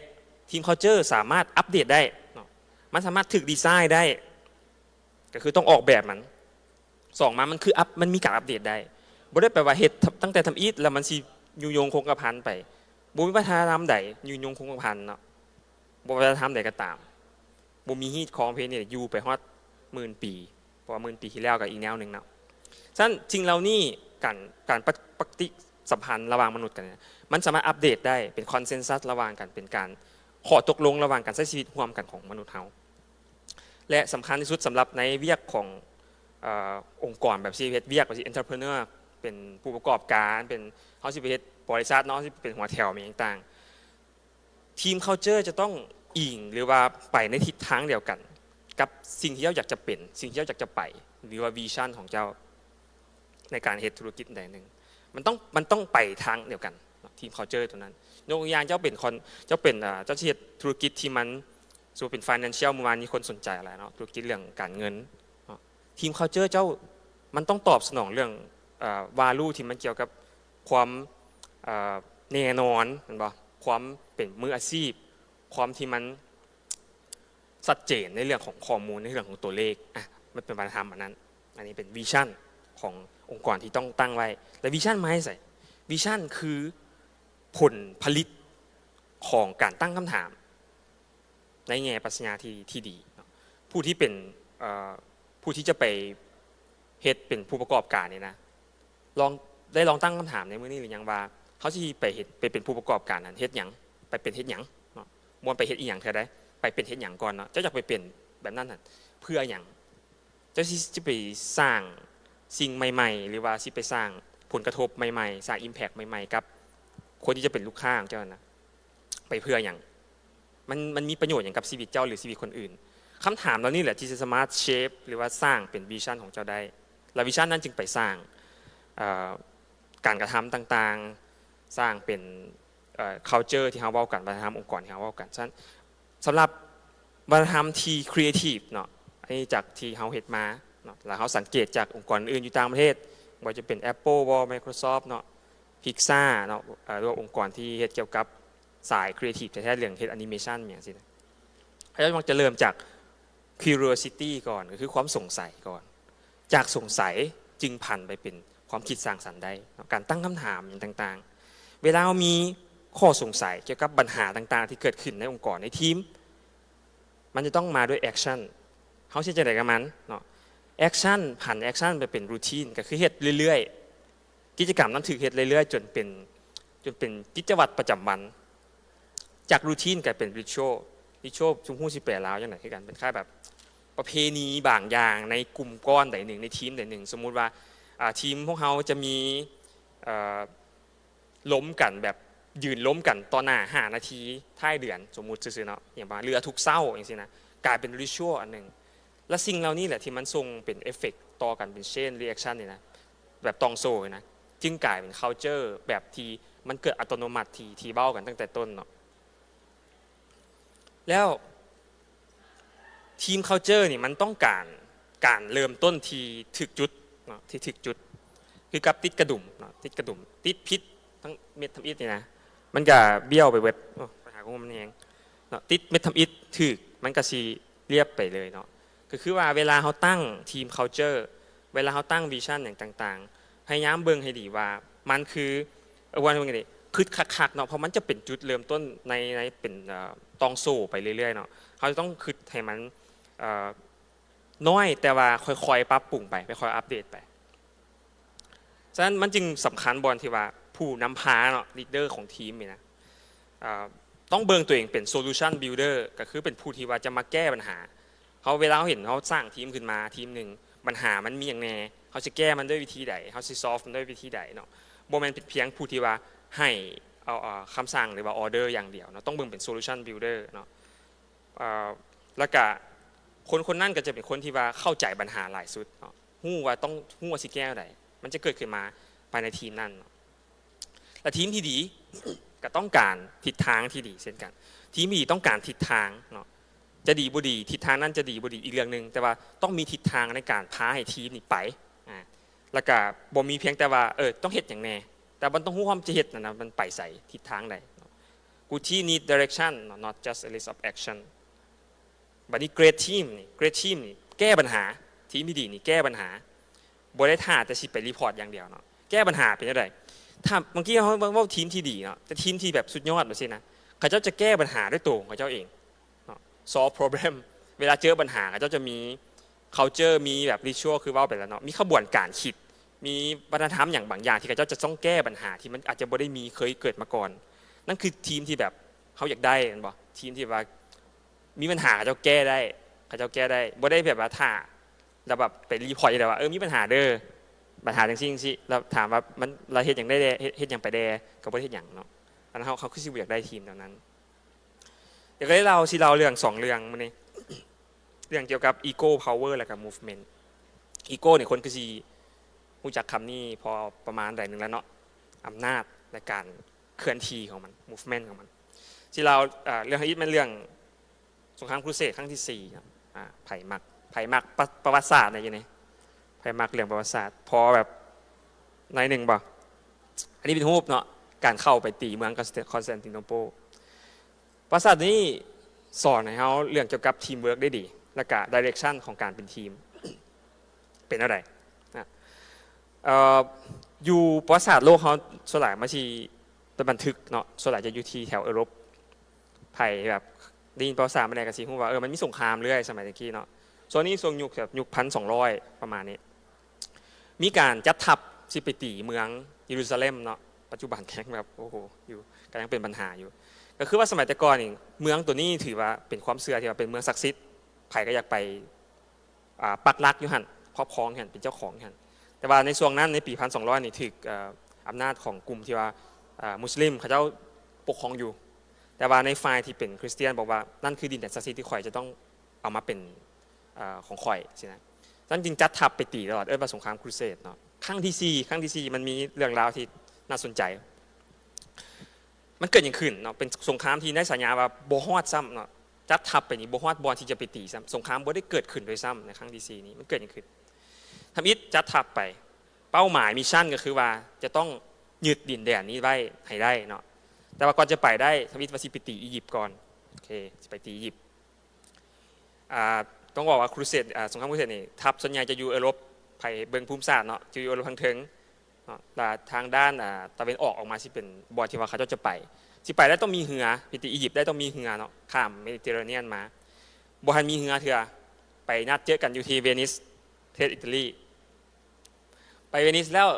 ທີມຄັລເຈີສາມາດອັບເດດໄດ້ເນາະ, ມັນສາມາດຖືກດີໄຊໄດ້ ກໍຄືຕ້ອງອອກແບບມັນ. ສອງມາ ມັນຄືອັບ ມັນມີການອັບເດດໄດ້. ບໍ່ໄດ້ແປວ່າເຮັດຕັ້ງແຕ່ທຳອິດແລ້ວມັນຊິຢູ່ຍົງຄົງກະພັນໄປ. ບໍ່ມີວັດທະນະທຳໃດຢູ່ຍົງຄົງກະພັນເນາະ. ບໍ່ວ່າວັດທະນະທຳໃດກໍຕາມ, ບໍ່ມີຮີດຄອງປະເພນີຢູ່ໄປຮອດໝື່ນປີ, ເພາະວ່າໝື່ນປີທີ່ແລ້ວກໍອີກແນວໜຶ່ງເນາະ. ສະນັ້ນ ສິ່ງເຫຼົ່ານີ້ ການ ການປະ ປະຕິສຳພັນລະຫວ່າງມະນຸດກັນ ມັນສາມາດອັບເດດໄດ້, ເປັນຄອນເຊັນຊັສລະຫວ່າງກັນ, ເປັນການ ຂໍ້ຕົກລົງລະຫວ່າງການໃຊ້ຊີວິດຮ່ວມກັນຂອງມະນຸດເຮົາ ແລະ ສຳຄັນທີ່ສຸດສຳລັບໃນວຽກຂອງ ເອີ່ ອົງກອນແບບຊິເຮັດວຽກແບບຊິ entrepreneur ເປັນຜູ້ປະກອບການ ເປັນ ເຮົາຊິໄປເຮັດບໍລິສັດເນາະ ເຮົາຊິເປັນຫົວແຖວຫຍັງຕ່າງໆ ທີມຄັລເຈີຈະຕ້ອງອີງ ຫຼືວ່າໄປໃນທິດທາງດຽວກັນກັບສິ່ງທີ່ເຈົ້າຢາກຈະເປັນ, ສິ່ງທີ່ເຈົ້າຢາກຈະໄປ ຫຼືວ່າວິຊັນຂອງເຈົ້າໃນການເຮັດທຸລະກິດໃດໜຶ່ງ. ມັນຕ້ອງ ມັນຕ້ອງໄປທາງດຽວກັນເນາະ ທີມຄັລເຈີຕົວນັ້ນ. ຍົກຕົວຢ່າງ ເຈົ້າເປັນຄອນ ເຈົ້າເປັນ ເອີ່ ເຈົ້າຊິເຮັດທຸລະກິດທີ່ມັນ ສົມມຸດເປັນ financial ມື້ວານນີ້ຄົນສົນໃຈຫຼາຍເນາະ ທຸລະກິດເລື່ອງການເງິນເນາະ. ທີມຄັລເຈີເຈົ້າ ມັນຕ້ອງຕອບສະໜອງເລື່ອງ ເອີ່ value ທີ່ມັນກ່ຽວກັບຄວາມ ເອີ່ ແນ່ນອນ ແມ່ນບໍ່? ຄວາມເປັນມືອາຊີບ, ຄວາມທີ່ມັນຊັດເຈນໃນເລື່ອງຂອງຂໍ້ມູນ, ໃນເລື່ອງຂອງຕົວເລກ. ອະ ມັນເປັນວັດທະນະທຳອັນນັ້ນ. ອັນນີ້ເປັນວິຊັນຂອງອົງກອນທີ່ຕ້ອງຕັ້ງໄວ້. ແລະ ວິຊັນມາຈາກໃສ? ວິຊັນຄືຜົນຜະລິດຂອງການຕັ້ງຄຳຖາມ ໃນແງ່ປັດຊະຍາທີ່ ທີ່ດີເນາະ. ຜູ້ທີ່ເປັນ ເອີ່ ຜູ້ທີ່ຈະໄປເຮັດເປັນຜູ້ປະກອບການນີ້ນະ ລອງ ໄດ້ລອງຕັ້ງຄຳຖາມໃນມື້ນີ້ຫຼືຍັງວ່າ ເຮົາຊິໄປເຮັດ ໄປເປັນຜູ້ປະກອບການນັ້ນເຮັດຫຍັງ? ໄປເປັນເຮັດຫຍັງເນາະ? ບໍ່ແມ່ນໄປເຮັດອີ່ຫຍັງເທື່ອໃດ, ໄປເປັນເຮັດຫຍັງກ່ອນເນາະ? ເຈົ້າຢາກໄປເປັນແບບນັ້ນຫັ້ນ ເພື່ອຫຍັງ? ເຈົ້າຊິ ຊິໄປສ້າງສິ່ງໃໝ່ໆ ຫຼືວ່າຊິໄປສ້າງຜົນກະທົບໃໝ່ໆ, ສ້າງ impact ໃໝ່ໆ ກັບຄົນທີ່ຈະເປັນລູກຄ້າຂອງເຈົ້ານັ້ນນະ ໄປເພື່ອຫຍັງ? ມັນ ມັນມີປະໂຫຍດຫຍັງກັບຊີວິດເຈົ້າ ຫຼື ຊີວິດຄົນອື່ນ? ຄຳຖາມເຫຼົ່ານີ້ແຫຼະທີ່ຈະສາມາດ shape ຫຼືວ່າສ້າງເປັນວິຊັນຂອງເຈົ້າໄດ້ ແລະ ວິຊັນນັ້ນຈຶ່ງໄປສ້າງ ເອີ່ ການກະທຳຕ່າງໆ, ສ້າງເປັນ ເອີ່ culture ທີ່ເຮົາເວົ້າກັນ, ວັດທະນະທຳອົງກອນທີ່ເຮົາເວົ້າກັນ. ສະນັ້ນ ສຳລັບວັດທະນະທຳທີ່ creative ເນາະ, ອັນນີ້ຈາກທີ່ເຮົາເຮັດມາເນາະ ແລ້ວເຮົາສັງເກດຈາກອົງກອນອື່ນຢູ່ຕ່າງປະເທດ, ບໍ່ວ່າຈະເປັນ Apple ບໍ່ Microsoft ເນາະ, Pixar ເນາະ, ເອີ່ ຫຼືວ່າອົງກອນທີ່ເຮັດກ່ຽວກັບສາຍ creative ແທ້ໆ ເລື່ອງເຮັດ animation ຫຍັງຊີ້ນະ, ເຂົາເຈົ້າມັກຈະເລີ່ມຈາກ curiosity ກ່ອນ, ກໍຄືຄວາມສົງໄສກ່ອນ. ຈາກສົງໄສຈຶ່ງຜັນໄປເປັນຄວາມຄິດສ້າງສັນໄດ້ເນາະ, ການຕັ້ງຄຳຖາມຫຍັງຕ່າງໆ. ເວລາເຮົາມີຂໍ້ສົງໄສກ່ຽວກັບບັນຫາຕ່າງໆທີ່ເກີດຂຶ້ນໃນອົງກອນ, ໃນທີມ, ມັນຈະຕ້ອງມາດ້ວຍ action. ເຮົາຊິເຮັດຈັ່ງໃດກັບມັນເນາະ? Action ຜັນ action ໄປເປັນ routine ກໍຄືເຮັດເລື້ອຍໆ. ກິດຈະກຳນັ້ນຖືກເຮັດເລື້ອຍໆ ຈົນເປັນ ຈົນເປັນກິດຈະວັດປະຈຳວັນ. ຈາກ routine ກາຍເປັນ ritual. Ritual ຊຸມຮູ້ຊິແປລາວຈັ່ງໃດຄືກັນ, ເປັນຄ້າຍແບບປະເພນີບາງຢ່າງໃນກຸ່ມກ້ອນໃດໜຶ່ງ, ໃນທີມໃດໜຶ່ງ. ສົມມຸດວ່າ ອາ ທີມພວກເຮົາຈະມີ ເອີ່ ລົມກັນ ແບບຢືນລົມກັນຕໍ່ໜ້າຫ້ານາທີທ້າຍເດືອນ, ສົມມຸດຊື່ໆເນາະ, ຫຍັງປະມານ ຫຼືທຸກເຊົ້າຈັ່ງຊີ້ນະ, ກາຍເປັນ ritual ອັນໜຶ່ງ. ແລະ ສິ່ງເຫຼົ່ານີ້ແຫຼະທີ່ມັນສົ່ງເປັນ effect ຕໍ່ກັນເປັນ chain reaction ນີ້ນະ, ແບບຕ່ອງໂສ້ນີ້ນະ, ຈຶ່ງກາຍເປັນ culture ແບບທີ່ມັນເກີດອັດຕະໂນມັດ ທີ່ ທີ່ເວົ້າກັນຕັ້ງແຕ່ຕົ້ນເນາະ. ແລ້ວ team culture ນີ້ມັນຕ້ອງການການເລີ່ມຕົ້ນທີ່ຖືກຈຸດເນາະ, ທີ່ຖືກຈຸດ ຄືກັບຕິດກະດຸມເນາະ, ຕິດກະດຸມ ຕິດຜິດທັງເມັດທຳອິດນີ້ນະ, ມັນກະບ້ຽວໄປເບິດ. ໂອ້ ໄປຫາຂໍ້ມູນແຮງເນາະ, ຕິດເມັດທຳອິດຖືກ ມັນກະຊິລຽບໄປເລີຍເນາະ. ກໍຄືວ່າເວລາເຮົາຕັ້ງ team culture ເວລາເຮົາຕັ້ງ vision ຫຍັງຕ່າງໆ, ພະຍາຍາມເບິ່ງໃຫ້ດີວ່າມັນຄື ເອີ ວ່າເບິ່ງໃຫ້ດີ ຄຶດຄັກໆເນາະ, ເພາະມັນຈະເປັນຈຸດເລີ່ມຕົ້ນໃນ ໃນເປັນ ເອີ ຕ່ອງໂສ້ໄປເລື້ອຍໆເນາະ. ເຮົາຈະຕ້ອງຄຶດໃຫ້ມັນ ເອີ ນ້ອຍ ແຕ່ວ່າຄ່ອຍໆປັບປຸງໄປ, ຄ່ອຍໆອັບເດດໄປ. ສະນັ້ນມັນຈຶ່ງສຳຄັນບ່ອນທີ່ວ່າຜູ້ນຳພາເນາະ, leader ຂອງທີມນີ້ນະ ເອີ ຕ້ອງເບິ່ງຕົວເອງເປັນ solution builder ກໍຄືເປັນຜູ້ທີ່ວ່າຈະມາແກ້ບັນຫາ. ເຮົາ ເວລາເຮົາເຫັນເຮົາສ້າງທີມຂຶ້ນມາທີມໜຶ່ງ, ບັນຫາມັນມີຫຍັງແດ່, ເຮົາຊິແກ້ມັນດ້ວຍວິທີໃດ, ເຮົາຊິ solve ມັນດ້ວຍວິທີໃດເນາະ. ບໍ່ແມ່ນເປັນພຽງຜູ້ທີ່ວ່າໃຫ້ເອົາ ເອົາຄຳສັ່ງ ຫຼືວ່າ order ຢ່າງດຽວເນາະ, ຕ້ອງເບິ່ງເປັນ solution builder ເນາະ. ເອີ ແລ້ວກະຄົນຄົນນັ້ນກໍຈະເປັນຄົນທີ່ວ່າເຂົ້າໃຈບັນຫາຫຼາຍສຸດເນາະ, ຮູ້ວ່າຕ້ອງ ຮູ້ວ່າຊິແກ້ແນວໃດ, ມັນຈະເກີດຂຶ້ນມາພາຍໃນທີມນັ້ນເນາະ. ແລະ ທີມທີ່ດີກໍຕ້ອງການທິດທາງທີ່ດີເຊັ່ນກັນ. ທີມທີ່ດີຕ້ອງການທິດທາງເນາະ, ຈະດີບໍ່ດີ ທິດທາງນັ້ນຈະດີບໍ່ດີອີກເລື່ອງໜຶ່ງ, ແຕ່ວ່າຕ້ອງມີທິດທາງໃນການພາໃຫ້ທີມນີ້ໄປ. ອາ ແລ້ວກະບໍ່ມີພຽງແຕ່ວ່າ ເອີ ຕ້ອງເຮັດຫຍັງແດ່, ແຕ່ມັນຕ້ອງຮູ້ວ່າມັນຈະເຮັດນັ້ນນະ ມັນໄປໃສ ທິດທາງໃດ. Good team need direction ເນາະ not just a list of action. ບັດນີ້ great team ນີ້ great team ນີ້ແກ້ບັນຫາ, ທີມທີ່ດີນີ້ແກ້ບັນຫາ, ບໍ່ໄດ້ຖ້າແຕ່ຊິໄປ report ຢ່າງດຽວເນາະ. ແກ້ບັນຫາເປັນຈັ່ງໃດ? ຖ້າເມື່ອກີ້ເຮົາເວົ້າທີມທີ່ດີເນາະ, ແຕ່ທີມທີ່ແບບສຸດຍອດແບບຊີ້ນະ ເຂົາເຈົ້າຈະແກ້ບັນຫາດ້ວຍໂຕຂອງເຂົາເຈົ້າເອງເນາະ, solve problem. ເວລາເຈີບັນຫາ ເຂົາເຈົ້າຈະມີ culture ມີແບບ ritual ຄືເວົ້າໄປແລ້ວເນາະ, ມີຂະບວນການຄິດ ມີວັດທະນະທຳຫຍັງບາງຢ່າງທີ່ເຂົາເຈົ້າຈະຕ້ອງແກ້ບັນຫາທີ່ມັນອາດຈະບໍ່ໄດ້ມີ ເຄີຍເກີດມາກ່ອນ. ນັ້ນຄືທີມທີ່ແບບເຮົາຢາກໄດ້ແມ່ນບໍ່? ທີມທີ່ວ່າມີບັນຫາເຂົາເຈົ້າແກ້ໄດ້, ເຂົາເຈົ້າແກ້ໄດ້, ບໍ່ໄດ້ແບບວ່າຖ້າ ແລ້ວແບບໄປ report ຢູ່ແລ້ວວ່າ ເອີ ມີບັນຫາເດີ ບັນຫາຈັ່ງຊີ້ຈັ່ງຊີ້, ແລ້ວຖາມວ່າມັນ ລະເຮັດຫຍັງໄດ້ແດ່ ເຮັດ ເຮັດຫຍັງໄປແດ່? ກໍບໍ່ໄດ້ເຮັດຫຍັງເນາະ. ອັນນັ້ນເຮົາ ເຮົາຄືຊິບໍ່ຢາກໄດ້ທີມແນວນັ້ນ. ດຽວກໍໄດ້ເລົ່າ ຊິເລົ່າເລື່ອງສອງເລື່ອງມື້ນີ້ ເລື່ອງກ່ຽວກັບ ego power ແລ້ວກໍ movement. Ego ນີ້ຄົນຄືຊິຮູ້ຈັກຄຳນີ້ພໍປະມານໃດໜຶ່ງແລ້ວເນາະ, ອຳນາດ ແລະ ການເຄື່ອນທີ່ຂອງມັນ movement ຂອງມັນ. ຊິເລົ່າ ເອີ ເລື່ອງທຳອິດແມ່ນເລື່ອງ ສົງຄາມຄຣູເສດຄັ້ງທີສີ່ເນາະ. ອາ ໃຜມັກ ໃຜມັກປະ ປະຫວັດສາດແດ່ຢູ່ນີ້? ໃຜມັກເລື່ອງປະຫວັດສາດ ພໍແບບໜ້ອຍໜຶ່ງບໍ່? ອັນນີ້ເປັນຮູບເນາະ, ການເຂົ້າໄປຕີເມືອງຄອນສແຕນຕິໂນໂປ. ປະຫວັດສາດນີ້ສອນໃຫ້ເຮົາເລື່ອງກ່ຽວກັບ teamwork ໄດ້ດີ ແລ້ວກະ direction ຂອງການເປັນທີມ ເປັນແນວໃດນະ. ເອີ ຢູ່ປະຫວັດສາດໂລກເຮົາ ສ່ວນຫຼາຍມັນຊິໄດ້ບັນທຶກເນາະ, ສ່ວນຫຼາຍຈະຢູ່ທີ່ແຖວເອີຣົບ. ໃຜແບບໄດ້ຍິນປະຫວັດສາດມາແດ່ກໍຊິຮູ້ວ່າ ເອີ ມັນມີສົງຄາມເລື້ອຍສະໄໝແຕ່ກີ້ເນາະ. ຊ່ວງນີ້ຊ່ວງຍຸກແບບຍຸກພັນສອງຮ້ອຍປະມານນີ້ ມີການຈັດທັບຊິໄປຕີເມືອງເຢຣູຊາເລັມເນາະ, ປັດຈຸບັນກໍຍັງແບບ ໂອ້ໂຫ ຢູ່ ກໍຍັງເປັນບັນຫາຢູ່. ກໍຄືວ່າສະໄໝແຕ່ກ່ອນນີ້ ເມືອງໂຕນີ້ຖືວ່າເປັນຄວາມເຊື່ອທີ່ວ່າເປັນເມືອງສັກສິດ, ໃຜກໍຢາກໄປ ອາ ປັກຫຼັກຢູ່ຫັ້ນ ຄອບຄອງຢູ່ຫັ້ນ ເປັນເຈົ້າຂອງຢູ່ຫັ້ນ. ແຕ່ວ່າໃນຊ່ວງນັ້ນ ໃນປີພັນສອງຮ້ອຍນີ້ ຖືກ ເອີ ອຳນາດຂອງກຸ່ມທີ່ວ່າ ເອີ ມຸສລິມເຂົາເຈົ້າປົກຄອງຢູ່, ແຕ່ວ່າໃນຝ່າຍທີ່ເປັນຄຣິສຕຽນບອກວ່າ ນັ້ນຄືດິນແດນສັກສິດທີ່ຂ້ອຍຈະຕ້ອງເອົາມາເປັນ ເອີ ຂອງຂ້ອຍຊີ້ນະ. ນັ້ນຈຶ່ງຈັດທັບໄປຕີຕະຫຼອດ, ເອີ້ນວ່າສົງຄາມຄຣູເສດເນາະ. ຄັ້ງທີສີ່ ຄັ້ງທີສີ່ມັນມີເລື່ອງລາວທີ່ໜ້າສົນໃຈ. ມັນເກີດຫຍັງຂຶ້ນເນາະ? ເປັນສົງຄາມທີ່ໄດ້ສາຍາວ່າບໍ່ຮອດຊ້ຳເນາະ, ຈັດທັບໄປນີ້ບໍ່ຮອດບ່ອນທີ່ຈະໄປຕີຊ້ຳ, ສົງຄາມບໍ່ໄດ້ເກີດຂຶ້ນດ້ວຍຊ້ຳໃນຄັ້ງທີສີ່ນີ້. ມັນເກີດຫຍັງຂຶ້ນ? ທຳອິດຈັດທັບໄປ, ເປົ້າໝາຍ mission ກໍຄືວ່າຈະຕ້ອງຍຶດດິນແດນນີ້ໄວ້ໃຫ້ໄດ້ເນາະ. ແຕ່ວ່າກ່ອນຈະໄປໄດ້ ທຳອິດວ່າຊິໄປຕີອີຢິບກ່ອນ, ໂອເຄ ຊິໄປຕີອີຢິບ. ອາ ຕ້ອງບອກວ່າຄຣູເສດ ອາ ສົງຄາມຄຣູເສດນີ້ ທັບສ່ວນໃຫຍ່ຈະຢູ່ເອີຣົບ, ໃຜເບິ່ງພູມສາດເນາະ ຈະຢູ່ເອີຣົບທາງເທິງເນາະ, ແລະ ທາງດ້ານ ອາ ຕາເວັນອອກອອກມາຊິເປັນບ່ອນທີ່ວ່າເຂົາເຈົ້າຈະໄປ. ຊິໄປໄດ້ຕ້ອງມີເຮືອ, ໄປຕີອີຢິບໄດ້ຕ້ອງມີເຮືອເນາະ, ຂ້າມເມດິເຕເຣເນຍນມາ. ບໍ່ທັນມີເຮືອເທື່ອ, ໄປນັດເຈີກັນຢູ່ທີ່ເວນິສ ປະເທດອີຕາລີ. ໄປເວນິສແລ້ວ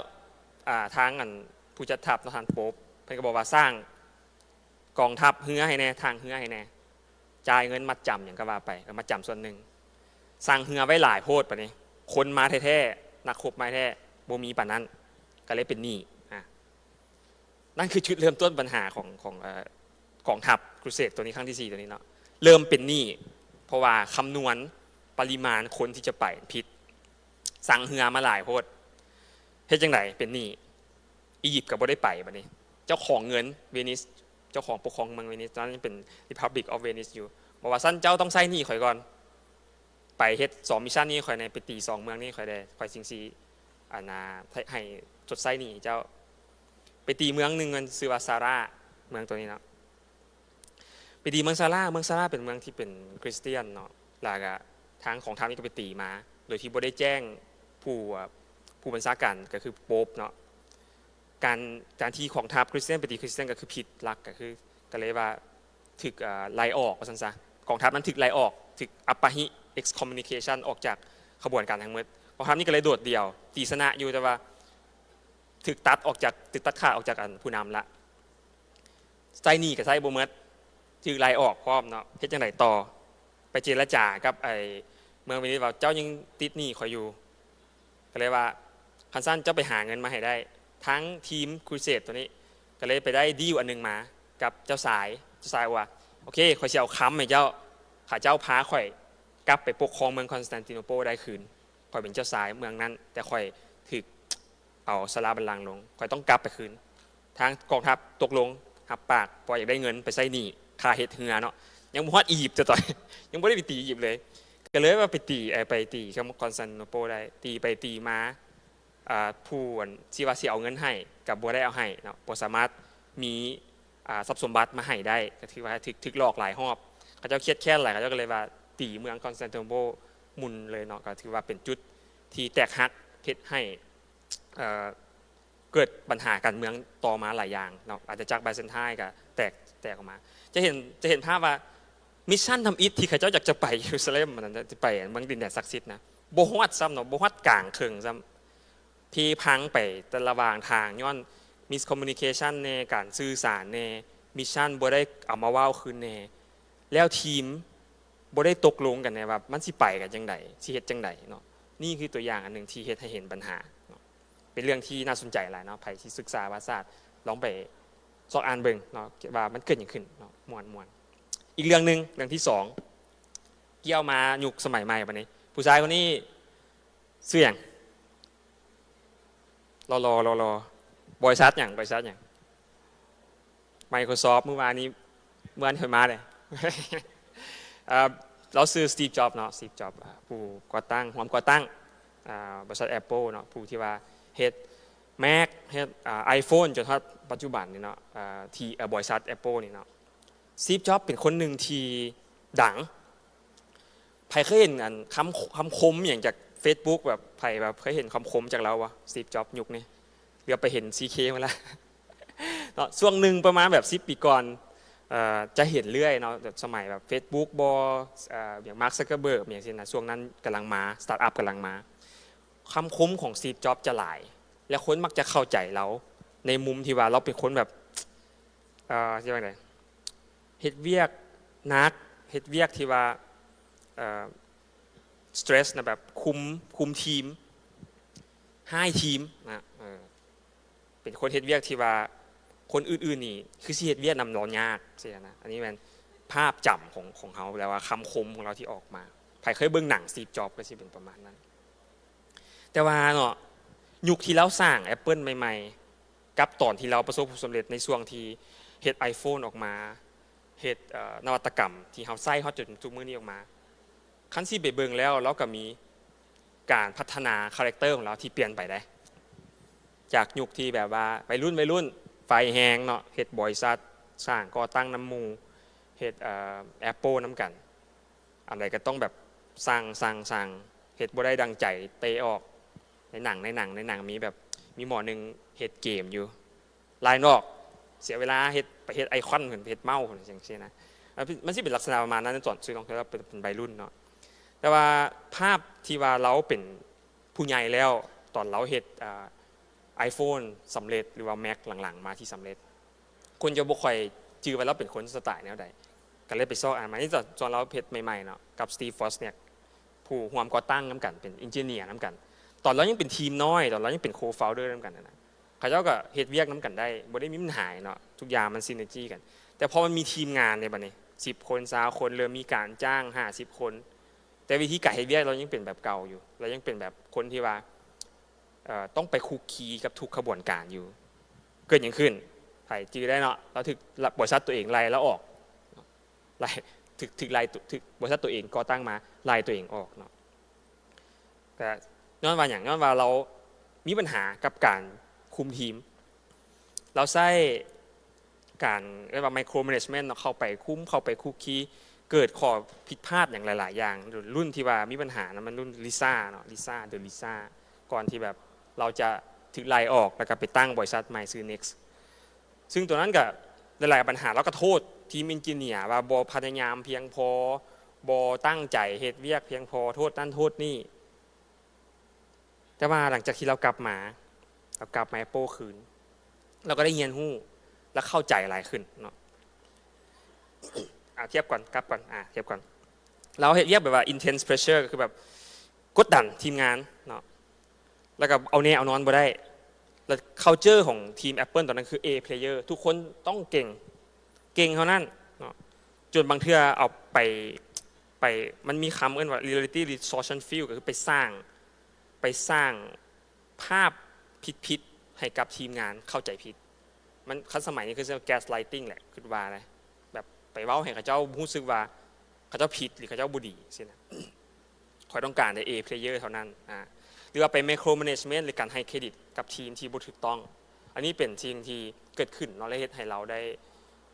ອາ ທາງອັນຜູ້ຈັດທັບເນາະ ທ່ານໂປບ ເພິ່ນກໍບອກວ່າສ້າງກອງທັບເຮືອໃຫ້ແດ່, ທາງເຮືອໃຫ້ແດ່, ຈ່າຍເງິນມັດຈຳຫຍັງກໍວ່າໄປ, ເອີ ມັດຈຳສ່ວນໜຶ່ງ. ສ້າງເຮືອໄວ້ຫຼາຍໂພດ, ບາດນີ້ຄົນມາແທ້ໆ ນັກຮົບມາແທ້ບໍ່ມີປານນັ້ນ, ກໍເລີຍເປັນໜີ້. ອາ ນັ້ນຄືຈຸດເລີ່ມຕົ້ນບັນຫາຂອງ ຂອງ ເອີ ກອງທັບຄຣູເສດຕົວນີ້ ຄັ້ງທີສີ່ຕົວນີ້ເນາະ, ເລີ່ມເປັນໜີ້ ເພາະວ່າຄຳນວນປະລິມານຄົນທີ່ຈະໄປຜິດ, ສັ່ງເຮືອມາຫຼາຍໂພດ. ເຮັດຈັ່ງໃດເປັນໜີ້? ອີຢິບກໍບໍ່ໄດ້ໄປ. ບາດນີ້ເຈົ້າຂອງເງິນເວນິສ, ເຈົ້າຂອງປົກຄອງເມືອງເວນິສ ຕອນນັ້ນຍັງເປັນ Republic of Venice ຢູ່, ບອກວ່າ ຊັ້ນເຈົ້າຕ້ອງໃຊ້ໜີ້ຂ້ອຍກ່ອນ, ໄປເຮັດສອງມິດຊັນນີ້ໃຫ້ຂ້ອຍແດ່, ໄປຕີສອງເມືອງນີ້ໃຫ້ຂ້ອຍແດ່, ຂ້ອຍຈຶ່ງຊິອັນນາ ໃຫ້ ໃຫ້ຊົດໃຊ້ໜີ້ໃຫ້ເຈົ້າ. ໄປຕີເມືອງໜຶ່ງ ມັນຊື່ວ່າຊາຣາ, ເມືອງຕົວນີ້ເນາະ. ໄປຕີເມືອງຊາຣາ, ເມືອງຊາຣາເປັນເມືອງທີ່ເປັນຄຣິສຕຽນເນາະ, ແລ້ວກະທາງກອງທັບນີ້ກໍໄປຕີມາ ໂດຍທີ່ບໍ່ໄດ້ແຈ້ງຜູ້ ຜູ້ບັນຊາການ ກໍຄືໂປບເນາະ. ການ ການທີ່ກອງທັບຄຣິສຕຽນໄປຕີຄຣິສຕຽນກໍຄືຜິດຫຼັກ, ກໍຄື ກໍເລີຍວ່າຖືກ ເອີ ໄລ່ອອກວ່າຊັ້ນຊະ. ກອງທັບນັ້ນຖືກໄລ່ອອກ, ຖືກອັບປະຫິ excommunication ອອກຈາກຂະບວນການທັງໝົດ. ກອງທັບນີ້ກໍເລີຍໂດດດ່ຽວ, ຕີຊະນະຢູ່, ແຕ່ວ່າຖືກຕັດອອກຈາກ ຖືກຕັດຂາດອອກຈາກອັນຜູ້ນຳລະ. ໃຊ້ໜີ້ກໍໃຊ້ບໍ່ໝົດ, ຖືກໄລ່ອອກພ້ອມເນາະ. ເຮັດຈັ່ງໃດຕໍ່? ໄປເຈລະຈາກັບໄອ້ເມືອງເວນິສວ່າ ເຈົ້າຍັງຕິດໜີ້ຂ້ອຍຢູ່. ກໍເລີຍວ່າ ຄັນຊັ້ນເຈົ້າໄປຫາເງິນມາໃຫ້ໄດ້. ທາງທີມຄຣູເສດຕົວນີ້ກໍເລີຍໄປໄດ້ດີລອັນໜຶ່ງມາກັບເຈົ້າຊາຍ. ເຈົ້າຊາຍວ່າ ໂອເຄ ຂ້ອຍຊິເອົາຄຳໃຫ້ເຈົ້າ ຖ້າເຈົ້າພາຂ້ອຍກັບໄປປົກຄອງເມືອງຄອນສະແຕນຕິໂນໂປໄດ້ຄືນ. ຂ້ອຍເປັນເຈົ້າຊາຍເມືອງນັ້ນ, ແຕ່ຂ້ອຍຖືກເອົາສາລາບັນລັງລົງ, ຂ້ອຍຕ້ອງກັບໄປຄືນ. ທາງກອງທັບຕົກລົງຮັບປາກ, ເພາະວ່າຢາກໄດ້ເງິນໄປໃຊ້ໜີ້ຄ່າເຮັດເຮືອເນາະ. ຍັງບໍ່ຮອດອີຢິບເທື່ອ ຕອນ ຍັງບໍ່ໄດ້ໄປຕີອີຢິບເລີຍ ກໍເລີຍວ່າໄປຕີ ເອີ ໄປຕີກັບຄອນສະແຕນໂນເປິນໄດ້ ຕີໄປຕີມາ ອ່າ ຜູ້ອັນທີ່ວ່າຊິເອົາເງິນໃຫ້ກໍບໍ່ໄດ້ເອົາໃຫ້ເນາະ ບໍ່ສາມາດມີ ອ່າ ຊັບສົມບັດມາໃຫ້ໄດ້ ກໍຖືວ່າຖືກ ຖືກຫຼອກຫຼາຍຮອບ ເຂົາເຈົ້າຄຽດແຄ້ນຫຼາຍ ເຂົາເຈົ້າກໍເລີຍວ່າຕີເມືອງຄອນສະແຕນໂນເປິນໝຸ່ນເລີຍເນາະ ກໍຖືວ່າເປັນຈຸດທີ່ແຕກຫັກ ເຮັດໃຫ້ ເອີ ເກີດບັນຫາການເມືອງຕໍ່ມາຫຼາຍຢ່າງເນາະ ອານາຈັກໄບແຊນໄທນ໌ກໍແຕກ ແຕກອອກມາ ຈະເຫັນ ຈະເຫັນພາບວ່າມິດຊັນທຳອິດທີ່ເຂົາເຈົ້າຢາກຈະໄປເຢຣູຊາເລັມ ອັນນັ້ນ ຈະໄປເມືອງດິນແດນສັກສິດນະ ບໍ່ຮອດຊ້ຳເນາະ ບໍ່ຮອດກາງເຄິ່ງຊ້ຳ ເພພັງໄປແຕ່ລະຫວ່າງທາງ ຍ້ອນມິສຄອມມູນິເຄຊັນແດ່ ການສື່ສານແດ່ ມິດຊັນບໍ່ໄດ້ເອົາມາເວົ້າຄືນແດ່ ແລ້ວທີມບໍ່ໄດ້ຕົກລົງກັນແດ່ວ່າມັນຊິໄປກັນຈັ່ງໃດ ຊິເຮັດຈັ່ງໃດເນາະ ນີ້ຄືຕົວຢ່າງອັນໜຶ່ງທີ່ເຮັດໃຫ້ເຫັນບັນຫາເນາະ ເປັນເລື່ອງທີ່ໜ້າສົນໃຈຫຼາຍເນາະ ໃຜທີ່ສຶກສາປະຫວັດສາດ ລອງໄປຊອກອ່ານເບິ່ງເນາະ ວ່າມັນເກີດຫຍັງຂຶ້ນເນາະ ມ່ວນໆ ອີກເລື່ອງໜຶ່ງ ເລື່ອງທີສອງ ກ່ຽວມາຍຸກສະໄໝໃໝ່ບັດນີ້ ຜູ້ຊາຍຄົນນີ້ຊື່ຫຍັງ? ຫຼໍ່ໆ ຫຼໍ່ໆ ບໍລິສັດຫຍັງ? ບໍລິສັດຫຍັງ? ໄມໂຄຣຊອບ ມື້ວານນີ້ ມື້ວານນີ້ຂ້ອຍມາເດ້ ເອີ ລາວຊື່ສະຕີບ ຈັອບ ເນາະ ສະຕີບ ຈັອບ ຜູ້ກໍ່ຕັ້ງ ຮ່ວມກໍ່ຕັ້ງ ອາ ບໍລິສັດແອັບເປິ້ນເນາະ ຜູ້ທີ່ວ່າເຮັດແມັກ ເຮັດ ອາ ໄອໂຟນ ຈົນຮອດປັດຈຸບັນນີ້ເນາະ ອາ ທີ່ ອາ ບໍລິສັດແອັບເປິ້ນນີ້ເນາະ ສະຕີບ ຈັອບ ເປັນຄົນໜຶ່ງທີ່ດັງ ໃຜເຄີຍເຫັນອັນຄຳ ຄຳຄົມຫຍັງຈາກເຟສບຸກ ແບບໃຜແບບເຄີຍເຫັນຄຳຄົມຈາກລາວບໍ່? ສະຕີບ ຈັອບ ຍຸກນີ້ ຫຼືໄປເຫັນ ຊີເຄ ມາລະ ເນາະ ຊ່ວງໜຶ່ງປະມານແບບສິບປີກ່ອນ ເອີ ຈະເຫັນເລື້ອຍເນາະ ແບບສະໄໝແບບເຟສບຸກບໍ ເອີ ຫຍັງ ມາກ ຊັກເກີເບີກ ຫຍັງຊີ້ນະ ຊ່ວງນັ້ນກຳລັງມາ ສະຕາດອັບກຳລັງມາ ຄຳຄົມຂອງສະຕີບ ຈັອບ ຈະຫຼາຍ ແລະຄົນມັກຈະເຂົ້າໃຈລາວໃນມຸມທີ່ວ່າລາວເປັນຄົນແບບ ເອີ ຊິວ່າໃດ ເຮັດວຽກໜັກ ເຮັດວຽກທີ່ວ່າ ເອີ ສະເຕຣສນະ ແບບຄຸມ ຄຸມທີມ ຮ້າຍທີມນະ ເອີ ເປັນຄົນເຮັດວຽກທີ່ວ່າຄົນອື່ນໆນີ້ຄືຊິເຮັດວຽກນຳລາວຍາກຊີ້ນະ ອັນນີ້ແມ່ນພາບຈຳຂອງ ຂອງເຮົາ ແລະວ່າຄຳຄົມຂອງລາວທີ່ອອກມາ ໃຜເຄີຍເບິ່ງໜັງສະຕີບ ຈັອບ ກໍຊິເປັນປະມານນັ້ນ ແຕ່ວ່າເນາະ ຍຸກທີ່ລາວສ້າງແອັບເປິ້ນໃໝ່ໆ ກັບຕອນທີ່ລາວປະສົບຜົນສຳເລັດໃນຊ່ວງທີ່ເຮັດໄອໂຟນອອກມາ ເຮັດ ເອີ ນະວັດຕະກຳທີ່ເຮົາໃຊ້ຮອດຈົນທຸກມື້ນີ້ອອກມາ ຄັນຊິໄປເບິ່ງແລ້ວ ລາວກໍມີການພັດທະນາຄາແຣັກເຕີຂອງລາວທີ່ປ່ຽນໄປເດ້ ຈາກຍຸກທີ່ແບບວ່າໄວລຸ້ນ ໄວລຸ້ນ ໄຟແຮງເນາະ ເຮັດບໍລິສັດ ສ້າງກໍ່ຕັ້ງນຳໝູ່ ເຮັດ ເອີ ແອັບເປິ້ນນຳກັນ ອັນໃດກໍຕ້ອງແບບສັ່ງ ສັ່ງ ສັ່ງ ເຮັດບໍ່ໄດ້ດັ່ງໃຈ ເຕະອອກ ໃນໜັງ ໃນໜັງ ໃນໜັງມີແບບ ມີໝໍ້ໜຶ່ງເຮັດເກມຢູ່ ລາຍນອກ ເສຍເວລາເຮັດ ໄປເຮັດໄອຄອນພຸ້ນ ໄປເຮັດເມົ້າພຸ້ນ ຈັ່ງຊີ້ນະ ມັນຊິເປັນລັກສະນະປະມານນັ້ນ ຕອນທີ່ລາວເປັນ ເປັນໄວລຸ້ນເນາະ ແຕ່ວ່າພາບທີ່ວ່າລາວເປັນຜູ້ໃຫຍ່ແລ້ວ ຕອນລາວເຮັດ ອາ ໄອໂຟນສຳເລັດ ຫຼືວ່າແມັກຫຼັງໆມາທີ່ສຳເລັດ ຄົນຈະບໍ່ຄ່ອຍຈື່ວ່າລາວເປັນຄົນສະໄຕແນວໃດ ກໍເລີຍໄປຊອກອ່ານມາ. ນີ້ຕອນ ຕອນລາວເຮັດໃໝ່ໆເນາະ ກັບ Steve Wozniak ຜູ້ຮ່ວມກໍ່ຕັ້ງນຳກັນ ເປັນເອນຈິເນຍນຳກັນ ຕອນລາວຍັງເປັນທີມນ້ອຍ ຕອນລາວຍັງເປັນ co-founder ນຳກັນຫັ້ນນະ ເຂົາເຈົ້າກໍເຮັດວຽກນຳກັນໄດ້ ບໍ່ໄດ້ມີບັນຫາເນາະ ທຸກຢ່າງມັນ synergy ກັນ. ແຕ່ພໍມັນມີທີມງານໃນບັດນີ້ ສິບຄົນ ຊາວຄົນ ເລີ່ມມີການຈ້າງ ຫ້າສິບຄົນ ແຕ່ວິທີການເຮັດວຽກລາວຍັງເປັນແບບເກົ່າຢູ່ ລາວຍັງເປັນແບບຄົນທີ່ວ່າ ເອີ ຕ້ອງໄປຄຸກຄີກັບທຸກຂະບວນການຢູ່. ເກີດຫຍັງຂຶ້ນ? ໃຜຈື່ໄດ້ເນາະ? ລາວຖືກ ລະ ບໍລິສັດຕົວເອງໄລ່ລາວອອກ. ໄລ່ ຖືກ ຖືກໄລ່ ຖືກບໍລິສັດຕົວເອງກໍ່ຕັ້ງມາໄລ່ຕົວເອງອອກເນາະ. ກະຍ້ອນວ່າຫຍັງ? ຍ້ອນວ່າລາວມີບັນຫາກັບການຄຸມທີມ. ລາວໃຊ້ ການ ເອີ້ນວ່າ micromanagement ເນາະ ເຂົ້າໄປຄຸມ ເຂົ້າໄປຄຸກຄີ ເກີດຂໍ້ຜິດພາດຫຍັງຫຼາຍໆຢ່າງ. ລຸ້ນທີ່ວ່າມີບັນຫານະ ມັນລຸ້ນ Lisa ເນາະ Lisa The Lisa ກ່ອນທີ່ແບບລາວຈະຖືກໄລ່ອອກ ແລ້ວກໍໄປຕັ້ງບໍລິສັດໃໝ່ຊື່ Next ຊຶ່ງຕົວນັ້ນກໍຫຼາຍໆບັນຫາ ລາວກໍໂທດທີມເອນຈິເນຍວ່າບໍ່ພະຍາຍາມພຽງພໍ ບໍ່ຕັ້ງໃຈເຮັດວຽກພຽງພໍ ໂທດນັ້ນໂທດນີ້. ແຕ່ວ່າຫຼັງຈາກທີ່ລາວກັບມາ ລາວກັບມາ Apple ຄືນ ລາວກໍໄດ້ຮຽນຮູ້ ແລະ ເຂົ້າໃຈຫຼາຍຂຶ້ນເນາະ. ອາ ທຽບກ່ອນ ກັບກ່ອນ ອາ ທຽບກ່ອນ. ລາວເຮັດວຽກແບບວ່າ intense pressure ກໍຄືແບບກົດດັນທີມງານເນາະ ແລ້ວກໍເອົາແນ່ເອົານອນບໍ່ໄດ້. ແລ້ວ culture ຂອງທີມ Apple ຕອນນັ້ນຄື A player ທຸກຄົນຕ້ອງເກັ່ງ ເກັ່ງເທົ່ານັ້ນເນາະ. ຈົນບາງເທື່ອເອົາໄປ ໄປ ມັນມີຄຳເອີ້ນວ່າ reality distortion field ກໍຄືໄປສ້າງ ໄປສ້າງພາບຜິດໆໃຫ້ກັບທີມງານເຂົ້າໃຈຜິດ. ມັນ ຄັນສະໄໝນີ້ຄື gaslighting ແຫຼະ ຄິດວ່ານະ ແບບ ໄປເວົ້າໃຫ້ເຂົາເຈົ້າຮູ້ສຶກວ່າເຂົາເຈົ້າຜິດ ຫຼື ເຂົາເຈົ້າບໍ່ດີຊີ້ນະ. ຂ້ອຍຕ້ອງການແຕ່ A player ເທົ່ານັ້ນ ອາ ຫຼືວ່າໄປ micromanagement ຫຼືການໃຫ້ເຄຣດິດກັບທີມທີ່ບໍ່ຖືກຕ້ອງ. ອັນນີ້ເປັນສິ່ງທີ່ເກີດຂຶ້ນເນາະ ແລະ ເຮັດໃຫ້ລາວໄດ້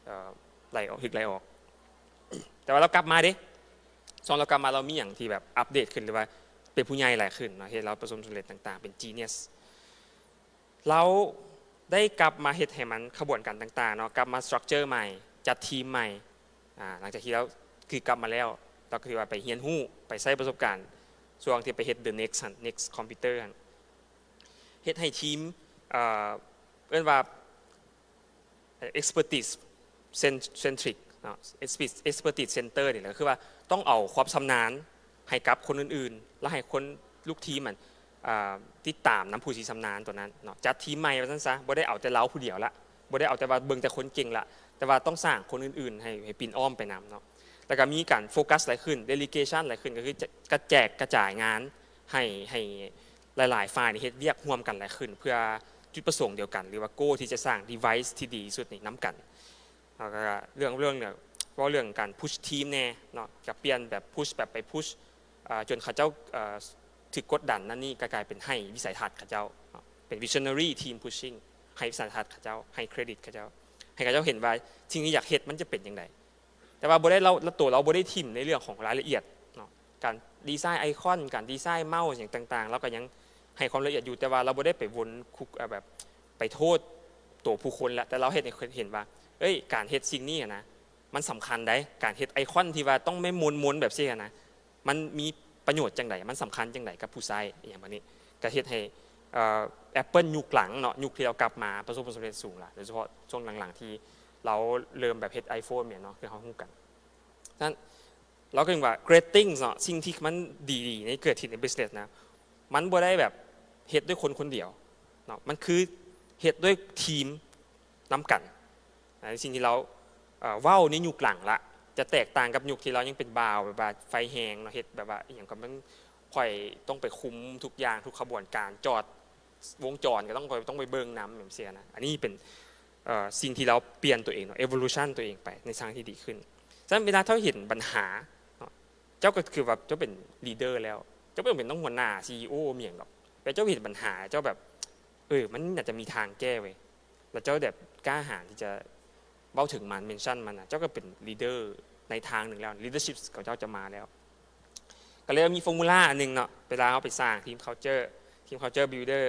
ເອີ ໄລ່ອອກ ຖືກໄລ່ອອກ. ແຕ່ວ່າລາວກັບມາເດ້ ຊ່ວງລາວກັບມາ ລາວມີຫຍັງທີ່ແບບອັບເດດຂຶ້ນ ຫຼືວ່າເປັນຜູ້ໃຫຍ່ຫຼາຍຂຶ້ນເນາະ ເຮັດໃຫ້ລາວປະສົບຜົນສຳເລັດຕ່າງໆ ເປັນ genius. ລາວໄດ້ກັບມາເຮັດໃຫ້ມັນຂະບວນການຕ່າງໆເນາະ ກັບມາ structure ໃໝ່ ຈັດທີມໃໝ່ ອາ ຫຼັງຈາກທີ່ລາວຄືກັບມາແລ້ວ ລາວກໍຖືວ່າໄປຮຽນຮູ້ ໄປໃຊ້ປະສົບການ ຊ່ວງທີ່ໄປເຮັດ The Next ຫັ້ນ Next Computer ຫັ້ນ ເຮັດໃຫ້ທີມ ເອີ ເອີ້ນວ່າ expertise cen- centric ເນາະ expertise center ນີ້ແຫຼະ ກໍຄືວ່າຕ້ອງເອົາຄວາມຊຳນານໃຫ້ກັບຄົນອື່ນໆ ແລະ ໃຫ້ຄົນລູກທີມນັ້ນ ອາ ຕິດຕາມນຳຜູ້ທີ່ຊຳນານຕົວນັ້ນເນາະ. ຈັດທີມໃໝ່ວ່າຊັ້ນຊະ ບໍ່ໄດ້ເອົາແຕ່ລາວຜູ້ດຽວລະ ບໍ່ໄດ້ເອົາແຕ່ວ່າເບິ່ງແຕ່ຄົນເກັ່ງລະ ແຕ່ວ່າຕ້ອງສ້າງຄົນອື່ນໆ ໃຫ້ ໃຫ້ປິ່ນອ້ອມໄປນຳເນາະ. ແລ້ວກໍມີການໂຟກັສຫຼາຍຂຶ້ນ delegation ຫຼາຍຂຶ້ນ ກໍຄືຈະກະແຈກກະຈາຍງານໃຫ້ ໃຫ້ຫຼາຍໆຝ່າຍນີ້ເຮັດວຽກຮ່ວມກັນຫຼາຍຂຶ້ນ ເພື່ອຈຸດປະສົງດຽວກັນ ຫຼືວ່າ goal ທີ່ຈະສ້າງ device ທີ່ດີທີ່ສຸດນີ້ນຳກັນ. ແລ້ວກໍເລື່ອງ ເລື່ອງ ເວົ້າເລື່ອງການ push ທີມແດ່ເນາະ ຈະປ່ຽນແບບ push ແບບໄປ push ເອີ ຈົນເຂົາເຈົ້າ ເອີ ຖືກກົດດັນນັ້ນນີ້ ກໍກາຍເປັນໃຫ້ວິໄສທັດເຂົາເຈົ້າເນາະ ເປັນ visionary team pushing ໃຫ້ວິໄສທັດເຂົາເຈົ້າ ໃຫ້ເຄຣດິດເຂົາເຈົ້າ ໃຫ້ເຂົາເຈົ້າເຫັນວ່າສິ່ງທີ່ຢາກເຮັດມັນຈະເປັນຈັ່ງໃດ. ແຕ່ວ່າບໍ່ໄດ້ ລາວ ລາວ ໂຕລາວບໍ່ໄດ້ຖິ້ມໃນເລື່ອງຂອງລາຍລະອຽດເນາະ ການດີໄຊໄອຄອນ ການດີໄຊເມົາຫຍັງຕ່າງໆ ລາວກໍຍັງໃຫ້ຄວາມລະອຽດຢູ່ ແຕ່ວ່າລາວບໍ່ໄດ້ໄປວົນຄຸກ ເອີ ແບບໄປໂທດໂຕຜູ້ຄົນລະ ແຕ່ລາວເຮັດໃຫ້ເຫັນວ່າ ເອີຍ ການເຮັດສິ່ງນີ້ນະ ມັນສຳຄັນໃດ໋ ການເຮັດໄອຄອນທີ່ວ່າຕ້ອງແມ່ນມົນໆແບບຊີ້ນະ ມັນມີປະໂຫຍດຈັ່ງໃດ ມັນສຳຄັນຈັ່ງໃດກັບຜູ້ໃຊ້ ອີ່ຫຍັງແບບນີ້ ກໍເຮັດໃຫ້ ເອີ Apple ຍຸກຫຼັງເນາະ ຍຸກທີ່ລາວກັບມາປະສົບຜົນສຳເລັດສູງລະ ໂດຍສະເພາະຊ່ວງຫຼັງໆທີ່ລາວເລີ່ມແບບເຮັດ iPhone ແມ່ນເນາະ ຄືເຮົາຮູ້ກັນ. ສະນັ້ນ ລາວກໍເອີ້ນວ່າ great things ເນາະ ສິ່ງທີ່ມັນດີໆໃນ ເກີດຂຶ້ນໃນ business ນະ ມັນບໍ່ໄດ້ແບບເຮັດດ້ວຍຄົນຄົນດຽວເນາະ ມັນຄືເຮັດດ້ວຍທີມນຳກັນ. ອັນນີ້ສິ່ງທີ່ລາວ ເອີ ເວົ້າໃນຍຸກຫຼັງລະ ຈະແຕກຕ່າງກັບຍຸກທີ່ລາວຍັງເປັນບ່າວ ແບບວ່າໄຟແຮງເນາະ ເຮັດແບບວ່າອີ່ຫຍັງກໍມັນຂ້ອຍຕ້ອງໄປຄຸມທຸກຢ່າງ ທຸກຂະບວນການ ຈອດວົງຈອນກໍຕ້ອງ ຂ້ອຍຕ້ອງໄປເບິ່ງນຳ ແບບຊີ້ນະ. ອັນນີ້ເປັນ ເອີ ສິ່ງທີ່ລາວປ່ຽນຕົວເອງເນາະ evolution ຕົວເອງໄປໃນທາງທີ່ດີຂຶ້ນ. ສະນັ້ນເວລາເຈົ້າເຫັນບັນຫາເນາະ ເຈົ້າກໍຄືວ່າເຈົ້າເປັນ leader ແລ້ວ ເຈົ້າບໍ່ຈຳເປັນຕ້ອງຫົວໜ້າ CEO ມີຫຍັງດອກ ແຕ່ເຈົ້າເຫັນບັນຫາ ເຈົ້າແບບ ເອີ ມັນໜ້າຈະມີທາງແກ້ເວີຍ ແລ້ວເຈົ້າແບບກ້າຫານທີ່ຈະເວົ້າເຖິງມັນ mention ມັນນະ ເຈົ້າກໍເປັນ leader ໃນທາງໜຶ່ງແລ້ວ leadership ຂອງເຈົ້າຈະມາແລ້ວ. ກໍເລີຍມີ formula ອັນໜຶ່ງເນາະ ເວລາເຮົາໄປສ້າງ team culture team culture builder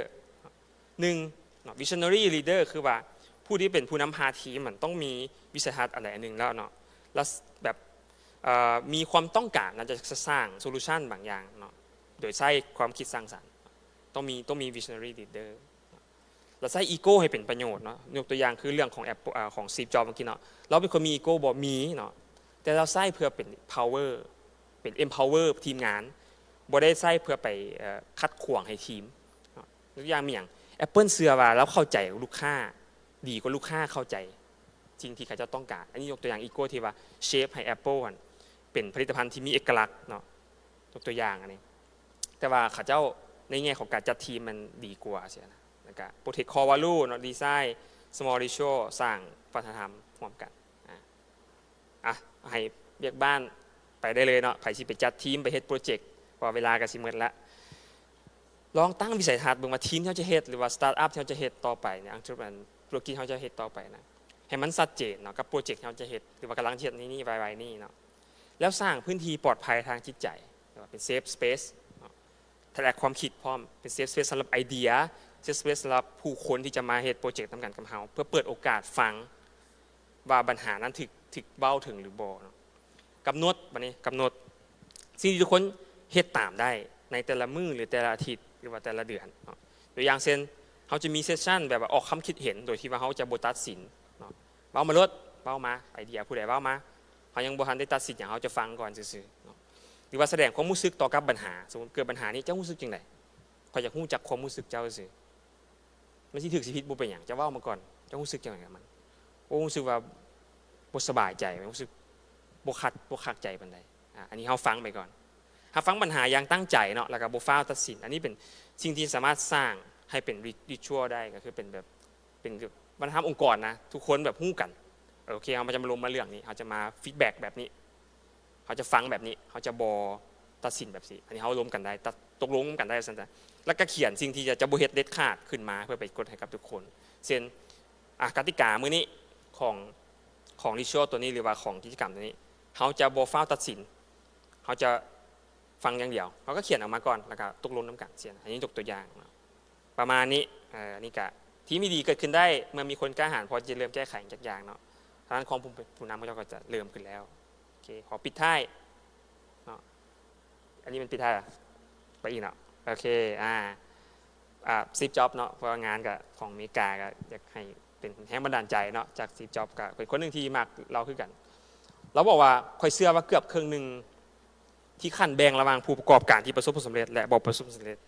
ໜຶ່ງເນາະ visionary leader ຄືວ່າຜູ້ທີ່ເປັນຜູ້ນຳພາທີມ ມັນຕ້ອງມີວິໄສທັດອັນໃດອັນໜຶ່ງແລ້ວເນາະ ແລ້ວແບບ ເອີ ມີຄວາມຕ້ອງການ ແລ້ວຈະສ້າງ solution ບາງຢ່າງເນາະ ໂດຍໃຊ້ຄວາມຄິດສ້າງສັນ ຕ້ອງມີ ຕ້ອງມີ visionary leader ແລ້ວໃຊ້ ego ໃຫ້ເປັນປະໂຫຍດເນາະ. ຍົກຕົວຢ່າງຄືເລື່ອງຂອງ Apple ເອີ ຂອງ Steve Jobs ເມື່ອກີ້ເນາະ ລາວເປັນຄົນມີ ego ບໍ່? ມີເນາະ ແຕ່ລາວໃຊ້ເພື່ອເປັນ power ເປັນ empower ທີມງານ ບໍ່ໄດ້ໃຊ້ເພື່ອໄປ ເອີ ຂັດຂວາງໃຫ້ທີມເນາະ. ຍົກຕົວຢ່າງມີຫຍັງ? Apple ເຊື່ອວ່າລາວເຂົ້າໃຈລູກຄ້າດີກວ່າລູກຄ້າເຂົ້າໃຈສິ່ງທີ່ເຂົາເຈົ້າຕ້ອງການ. ອັນນີ້ຍົກຕົວຢ່າງ ego ທີ່ວ່າ shape ໃຫ້ Apple ຫັ້ນເປັນຜະລິດຕະພັນທີ່ມີເອກະລັກເນາະ ຍົກຕົວຢ່າງອັນນີ້. ແຕ່ວ່າເຂົາເຈົ້າໃນແງ່ຂອງການຈັດທີມມັນດີກວ່າຊີ້ນະ ແລ້ວກະ protect core value ເນາະ design small ritual ສ້າງວັດທະນະທຳຮ່ວມກັນ. ອາ ອາ ໃຫ້ວຽກບ້ານໄປໄດ້ເລີຍເນາະ ໃຜຊິໄປຈັດທີມ ໄປເຮັດໂປຣເຈັກ ເພາະວ່າເວລາກໍຊິໝົດລະ. ລອງຕັ້ງວິໄສທັດເບິ່ງວ່າທີມທີ່ເຮົາຈະເຮັດ ຫຼືວ່າ startup ທີ່ເຮົາຈະເຮັດຕໍ່ໄປເນຍ ທຸລະກິດເຮົາຈະເຮັດຕໍ່ໄປນະ ໃຫ້ມັນຊັດເຈນເນາະ ກັບໂປຣເຈັກທີ່ເຮົາຈະເຮັດ ຫຼືວ່າກຳລັງຈະເຮັດໃນນີ້ ໄວໆນີ້ເນາະ. ແລ້ວສ້າງພື້ນທີ່ປອດໄພທາງຈິດໃຈ ເອີ້ນວ່າເປັນ safe space ເນາະ ທະແລກຄວາມຄິດພ້ອມ ເປັນ safe space ສຳລັບໄອເດຍ safe space ສຳລັບຜູ້ຄົນທີ່ຈະມາເຮັດໂປຣເຈັກນຳກັນກັບເຮົາ ເພື່ອເປີດໂອກາດຟັງວ່າບັນຫານັ້ນຖືກ ຖືກເວົ້າເຖິງຫຼືບໍ່ເນາະ. ກຳນົດ ບາດນີ້ກຳນົດສິ່ງທີ່ທຸກຄົນເຮັດຕາມໄດ້ໃນແຕ່ລະມື້ ຫຼື ແຕ່ລະອາທິດ ຫຼືວ່າແຕ່ລະເດືອນເນາະ. ຕົວຢ່າງເຊັ່ນ ເຮົາຈະມີ session ແບບວ່າອອກຄຳຄິດເຫັນ ໂດຍທີ່ວ່າເຮົາຈະບໍ່ຕັດສິນເນາະ ເວົ້າມາໂລດ ເວົ້າມາ ໄອເດຍຜູ້ໃດເວົ້າມາ ເຮົາຍັງບໍ່ທັນໄດ້ຕັດສິນຫຍັງ ເຮົາຈະຟັງກ່ອນຊື່ໆເນາະ. ຫຼືວ່າສະແດງຄວາມຮູ້ສຶກຕໍ່ກັບບັນຫາ ສົມມຸດເກີດບັນຫານີ້ ເຈົ້າຮູ້ສຶກຈັ່ງໃດ? ຂ້ອຍຢາກຮູ້ຈັກຄວາມຮູ້ສຶກເຈົ້າຊື່ໆ ມັນຊິຖືກຊິຜິດບໍ່ເປັນຫຍັງ ເຈົ້າເວົ້າມາກ່ອນ ເຈົ້າຮູ້ສຶກຈັ່ງໃດກັບມັນ? ໂອ້ ຮູ້ສຶກວ່າບໍ່ສະບາຍໃຈ ຮູ້ສຶກບໍ່ຄັກ ບໍ່ຄັກໃຈປານໃດ. ອາ ອັນນີ້ເຮົາຟັງໄປກ່ອນ ຮັບຟັງບັນຫາຢ່າງຕັ້ງໃຈເນາະ ແລ້ວກໍບໍ່ຟ້າວຕັດສິນ. ອັນນີ້ເປັນສິ່ງທີ່ສາມາດສ້າງໃຫ້ເປັນ ritual ໄດ້ ກໍຄືເປັນແບບ ເປັນວັດທະນະທຳອົງກອນນະ ທຸກຄົນແບບຮູ້ກັນ ເອີ ໂອເຄ ເຮົາຈະມາລົມມາເລື່ອງນີ້ ເຮົາຈະມາ feedback ແບບນີ້ ເຮົາຈະຟັງແບບນີ້ ເຮົາຈະບໍ່ຕັດສິນແບບຊີ້ ອັນນີ້ເຮົາລົມກັນໄດ້ ຕັດ ຕົກລົງກັນໄດ້ວ່າຊັ້ນຊະ ແລ້ວກໍຂຽນສິ່ງທີ່ຈະ ຈະບໍ່ເຮັດເດັດຂາດຂຶ້ນມາ ເພື່ອໄປກົດໃຫ້ກັບທຸກຄົນ ເຊັ່ນ ອາ ກະຕິກາມື້ນີ້ຂອງ ຂອງ ritual ຕົວນີ້ ຫຼືວ່າຂອງກິດຈະກຳຕົວນີ້ ເຮົາຈະບໍ່ຟ້າວຕັດສິນ ເຮົາຈະຟັງຢ່າງດຽວ ເຮົາກໍຂຽນອອກມາກ່ອນ ແລ້ວກໍຕົກລົງນຳກັນ ເຊັ່ນ ອັນນີ້ຍົກຕົວຢ່າງເນາະ ປະມານນີ້ ເອີ ອັນນີ້ກະ ທີມທີ່ດີເກີດຂຶ້ນໄດ້ເມື່ອມີຄົນກ້າຫານພໍທີ່ຈະເລີ່ມແກ້ໄຂຫຍັງຈັກຢ່າງເນາະ ທາງດ້ານຂອງຜູ້ ຜູ້ນຳຂອງເຈົ້າກໍຈະເລີ່ມຂຶ້ນແລ້ວ. ໂອເຄ ຂໍປິດທ້າຍເນາະ ອັນນີ້ແມ່ນປິດທ້າຍ ໄປອີກເນາະ ໂອເຄ ອາ ອາ Steve Jobs ເນາະ ເພາະວ່າງານກະຂອງອາເມລິກາ ກະຢາກໃຫ້ເປັນແຮງບັນດານໃຈເນາະ ຈາກ Steve Jobs ກະເປັນຄົນໜຶ່ງທີ່ມັກເລົ່າຄືກັນ ລາວບອກວ່າ ຂ້ອຍເຊື່ອວ່າເກືອບເຄິ່ງໜຶ່ງທີ່ຂັ້ນແບ່ງລະຫວ່າງຜູ້ປະກອບການທີ່ປະສົບຜົນສຳເລັດ ແລະ ບໍ່ປະສົບຜົນສຳເລັດ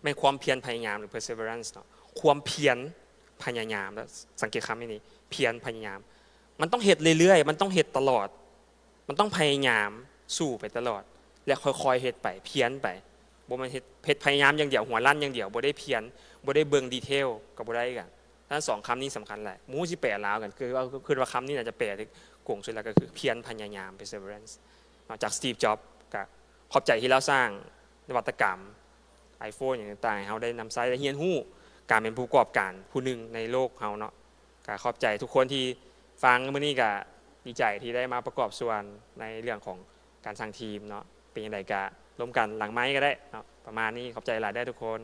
ແມ່ນຄວາມພຽນພະຍາຍາມ ຫຼື perseverance ເນາະ ຄວາມພຽນພະຍາຍາມ ແລະ ສັງເກດຄຳນີ້ ພຽນພະຍາຍາມ ມັນຕ້ອງເຮັດເລື້ອຍໆ ມັນຕ້ອງເຮັດຕະຫຼອດ ມັນຕ້ອງພະຍາຍາມສູ້ໄປຕະຫຼອດ ແລະ ຄ່ອຍໆເຮັດໄປ ພຽນໄປ ບໍ່ແມ່ນເຮັດ ເຮັດພະຍາຍາມຢ່າງດຽວ ຫົວລັນຢ່າງດຽວ ບໍ່ໄດ້ພຽນ ບໍ່ໄດ້ເບິ່ງ detail ກໍບໍ່ໄດ້ຄືກັນ. ສອງຄຳນີ້ສຳຄັນຫຼາຍ ບໍ່ຮູ້ຊິແປລາວກັນ ຄືວ່າ ຄິດວ່າຄຳນີ້ໜ້າຈະແປໄດ້ກົງສຸດແລ້ວ ກໍຄືພຽນພະຍາຍາມ perseverance ເນາະ ຈາກ Steve Jobs ກໍຂອບໃຈທີ່ລາວສ້າງນະວັດຕະກຳ iPhone ຫຍັງຕ່າງໆ ໃຫ້ເຮົາໄດ້ນຳໃຊ້ ໄດ້ຮຽນຮູ້ການເປັນຜູ້ປະກອບການຜູ້ໜຶ່ງໃນໂລກເຮົາເນາະ ກໍຂອບໃຈທຸກຄົນທີ່ຟັງມື້ນີ້ ກໍດີໃຈທີ່ໄດ້ມາປະກອບສ່ວນໃນເລື່ອງຂອງການສ້າງທີມເນາະ ເປັນຈັ່ງໃດກໍລົມກັນຫຼັງໄມກໍໄດ້ເນາະ ປະມານນີ້ ຂອບໃຈຫຼາຍເດີທຸກຄົນ.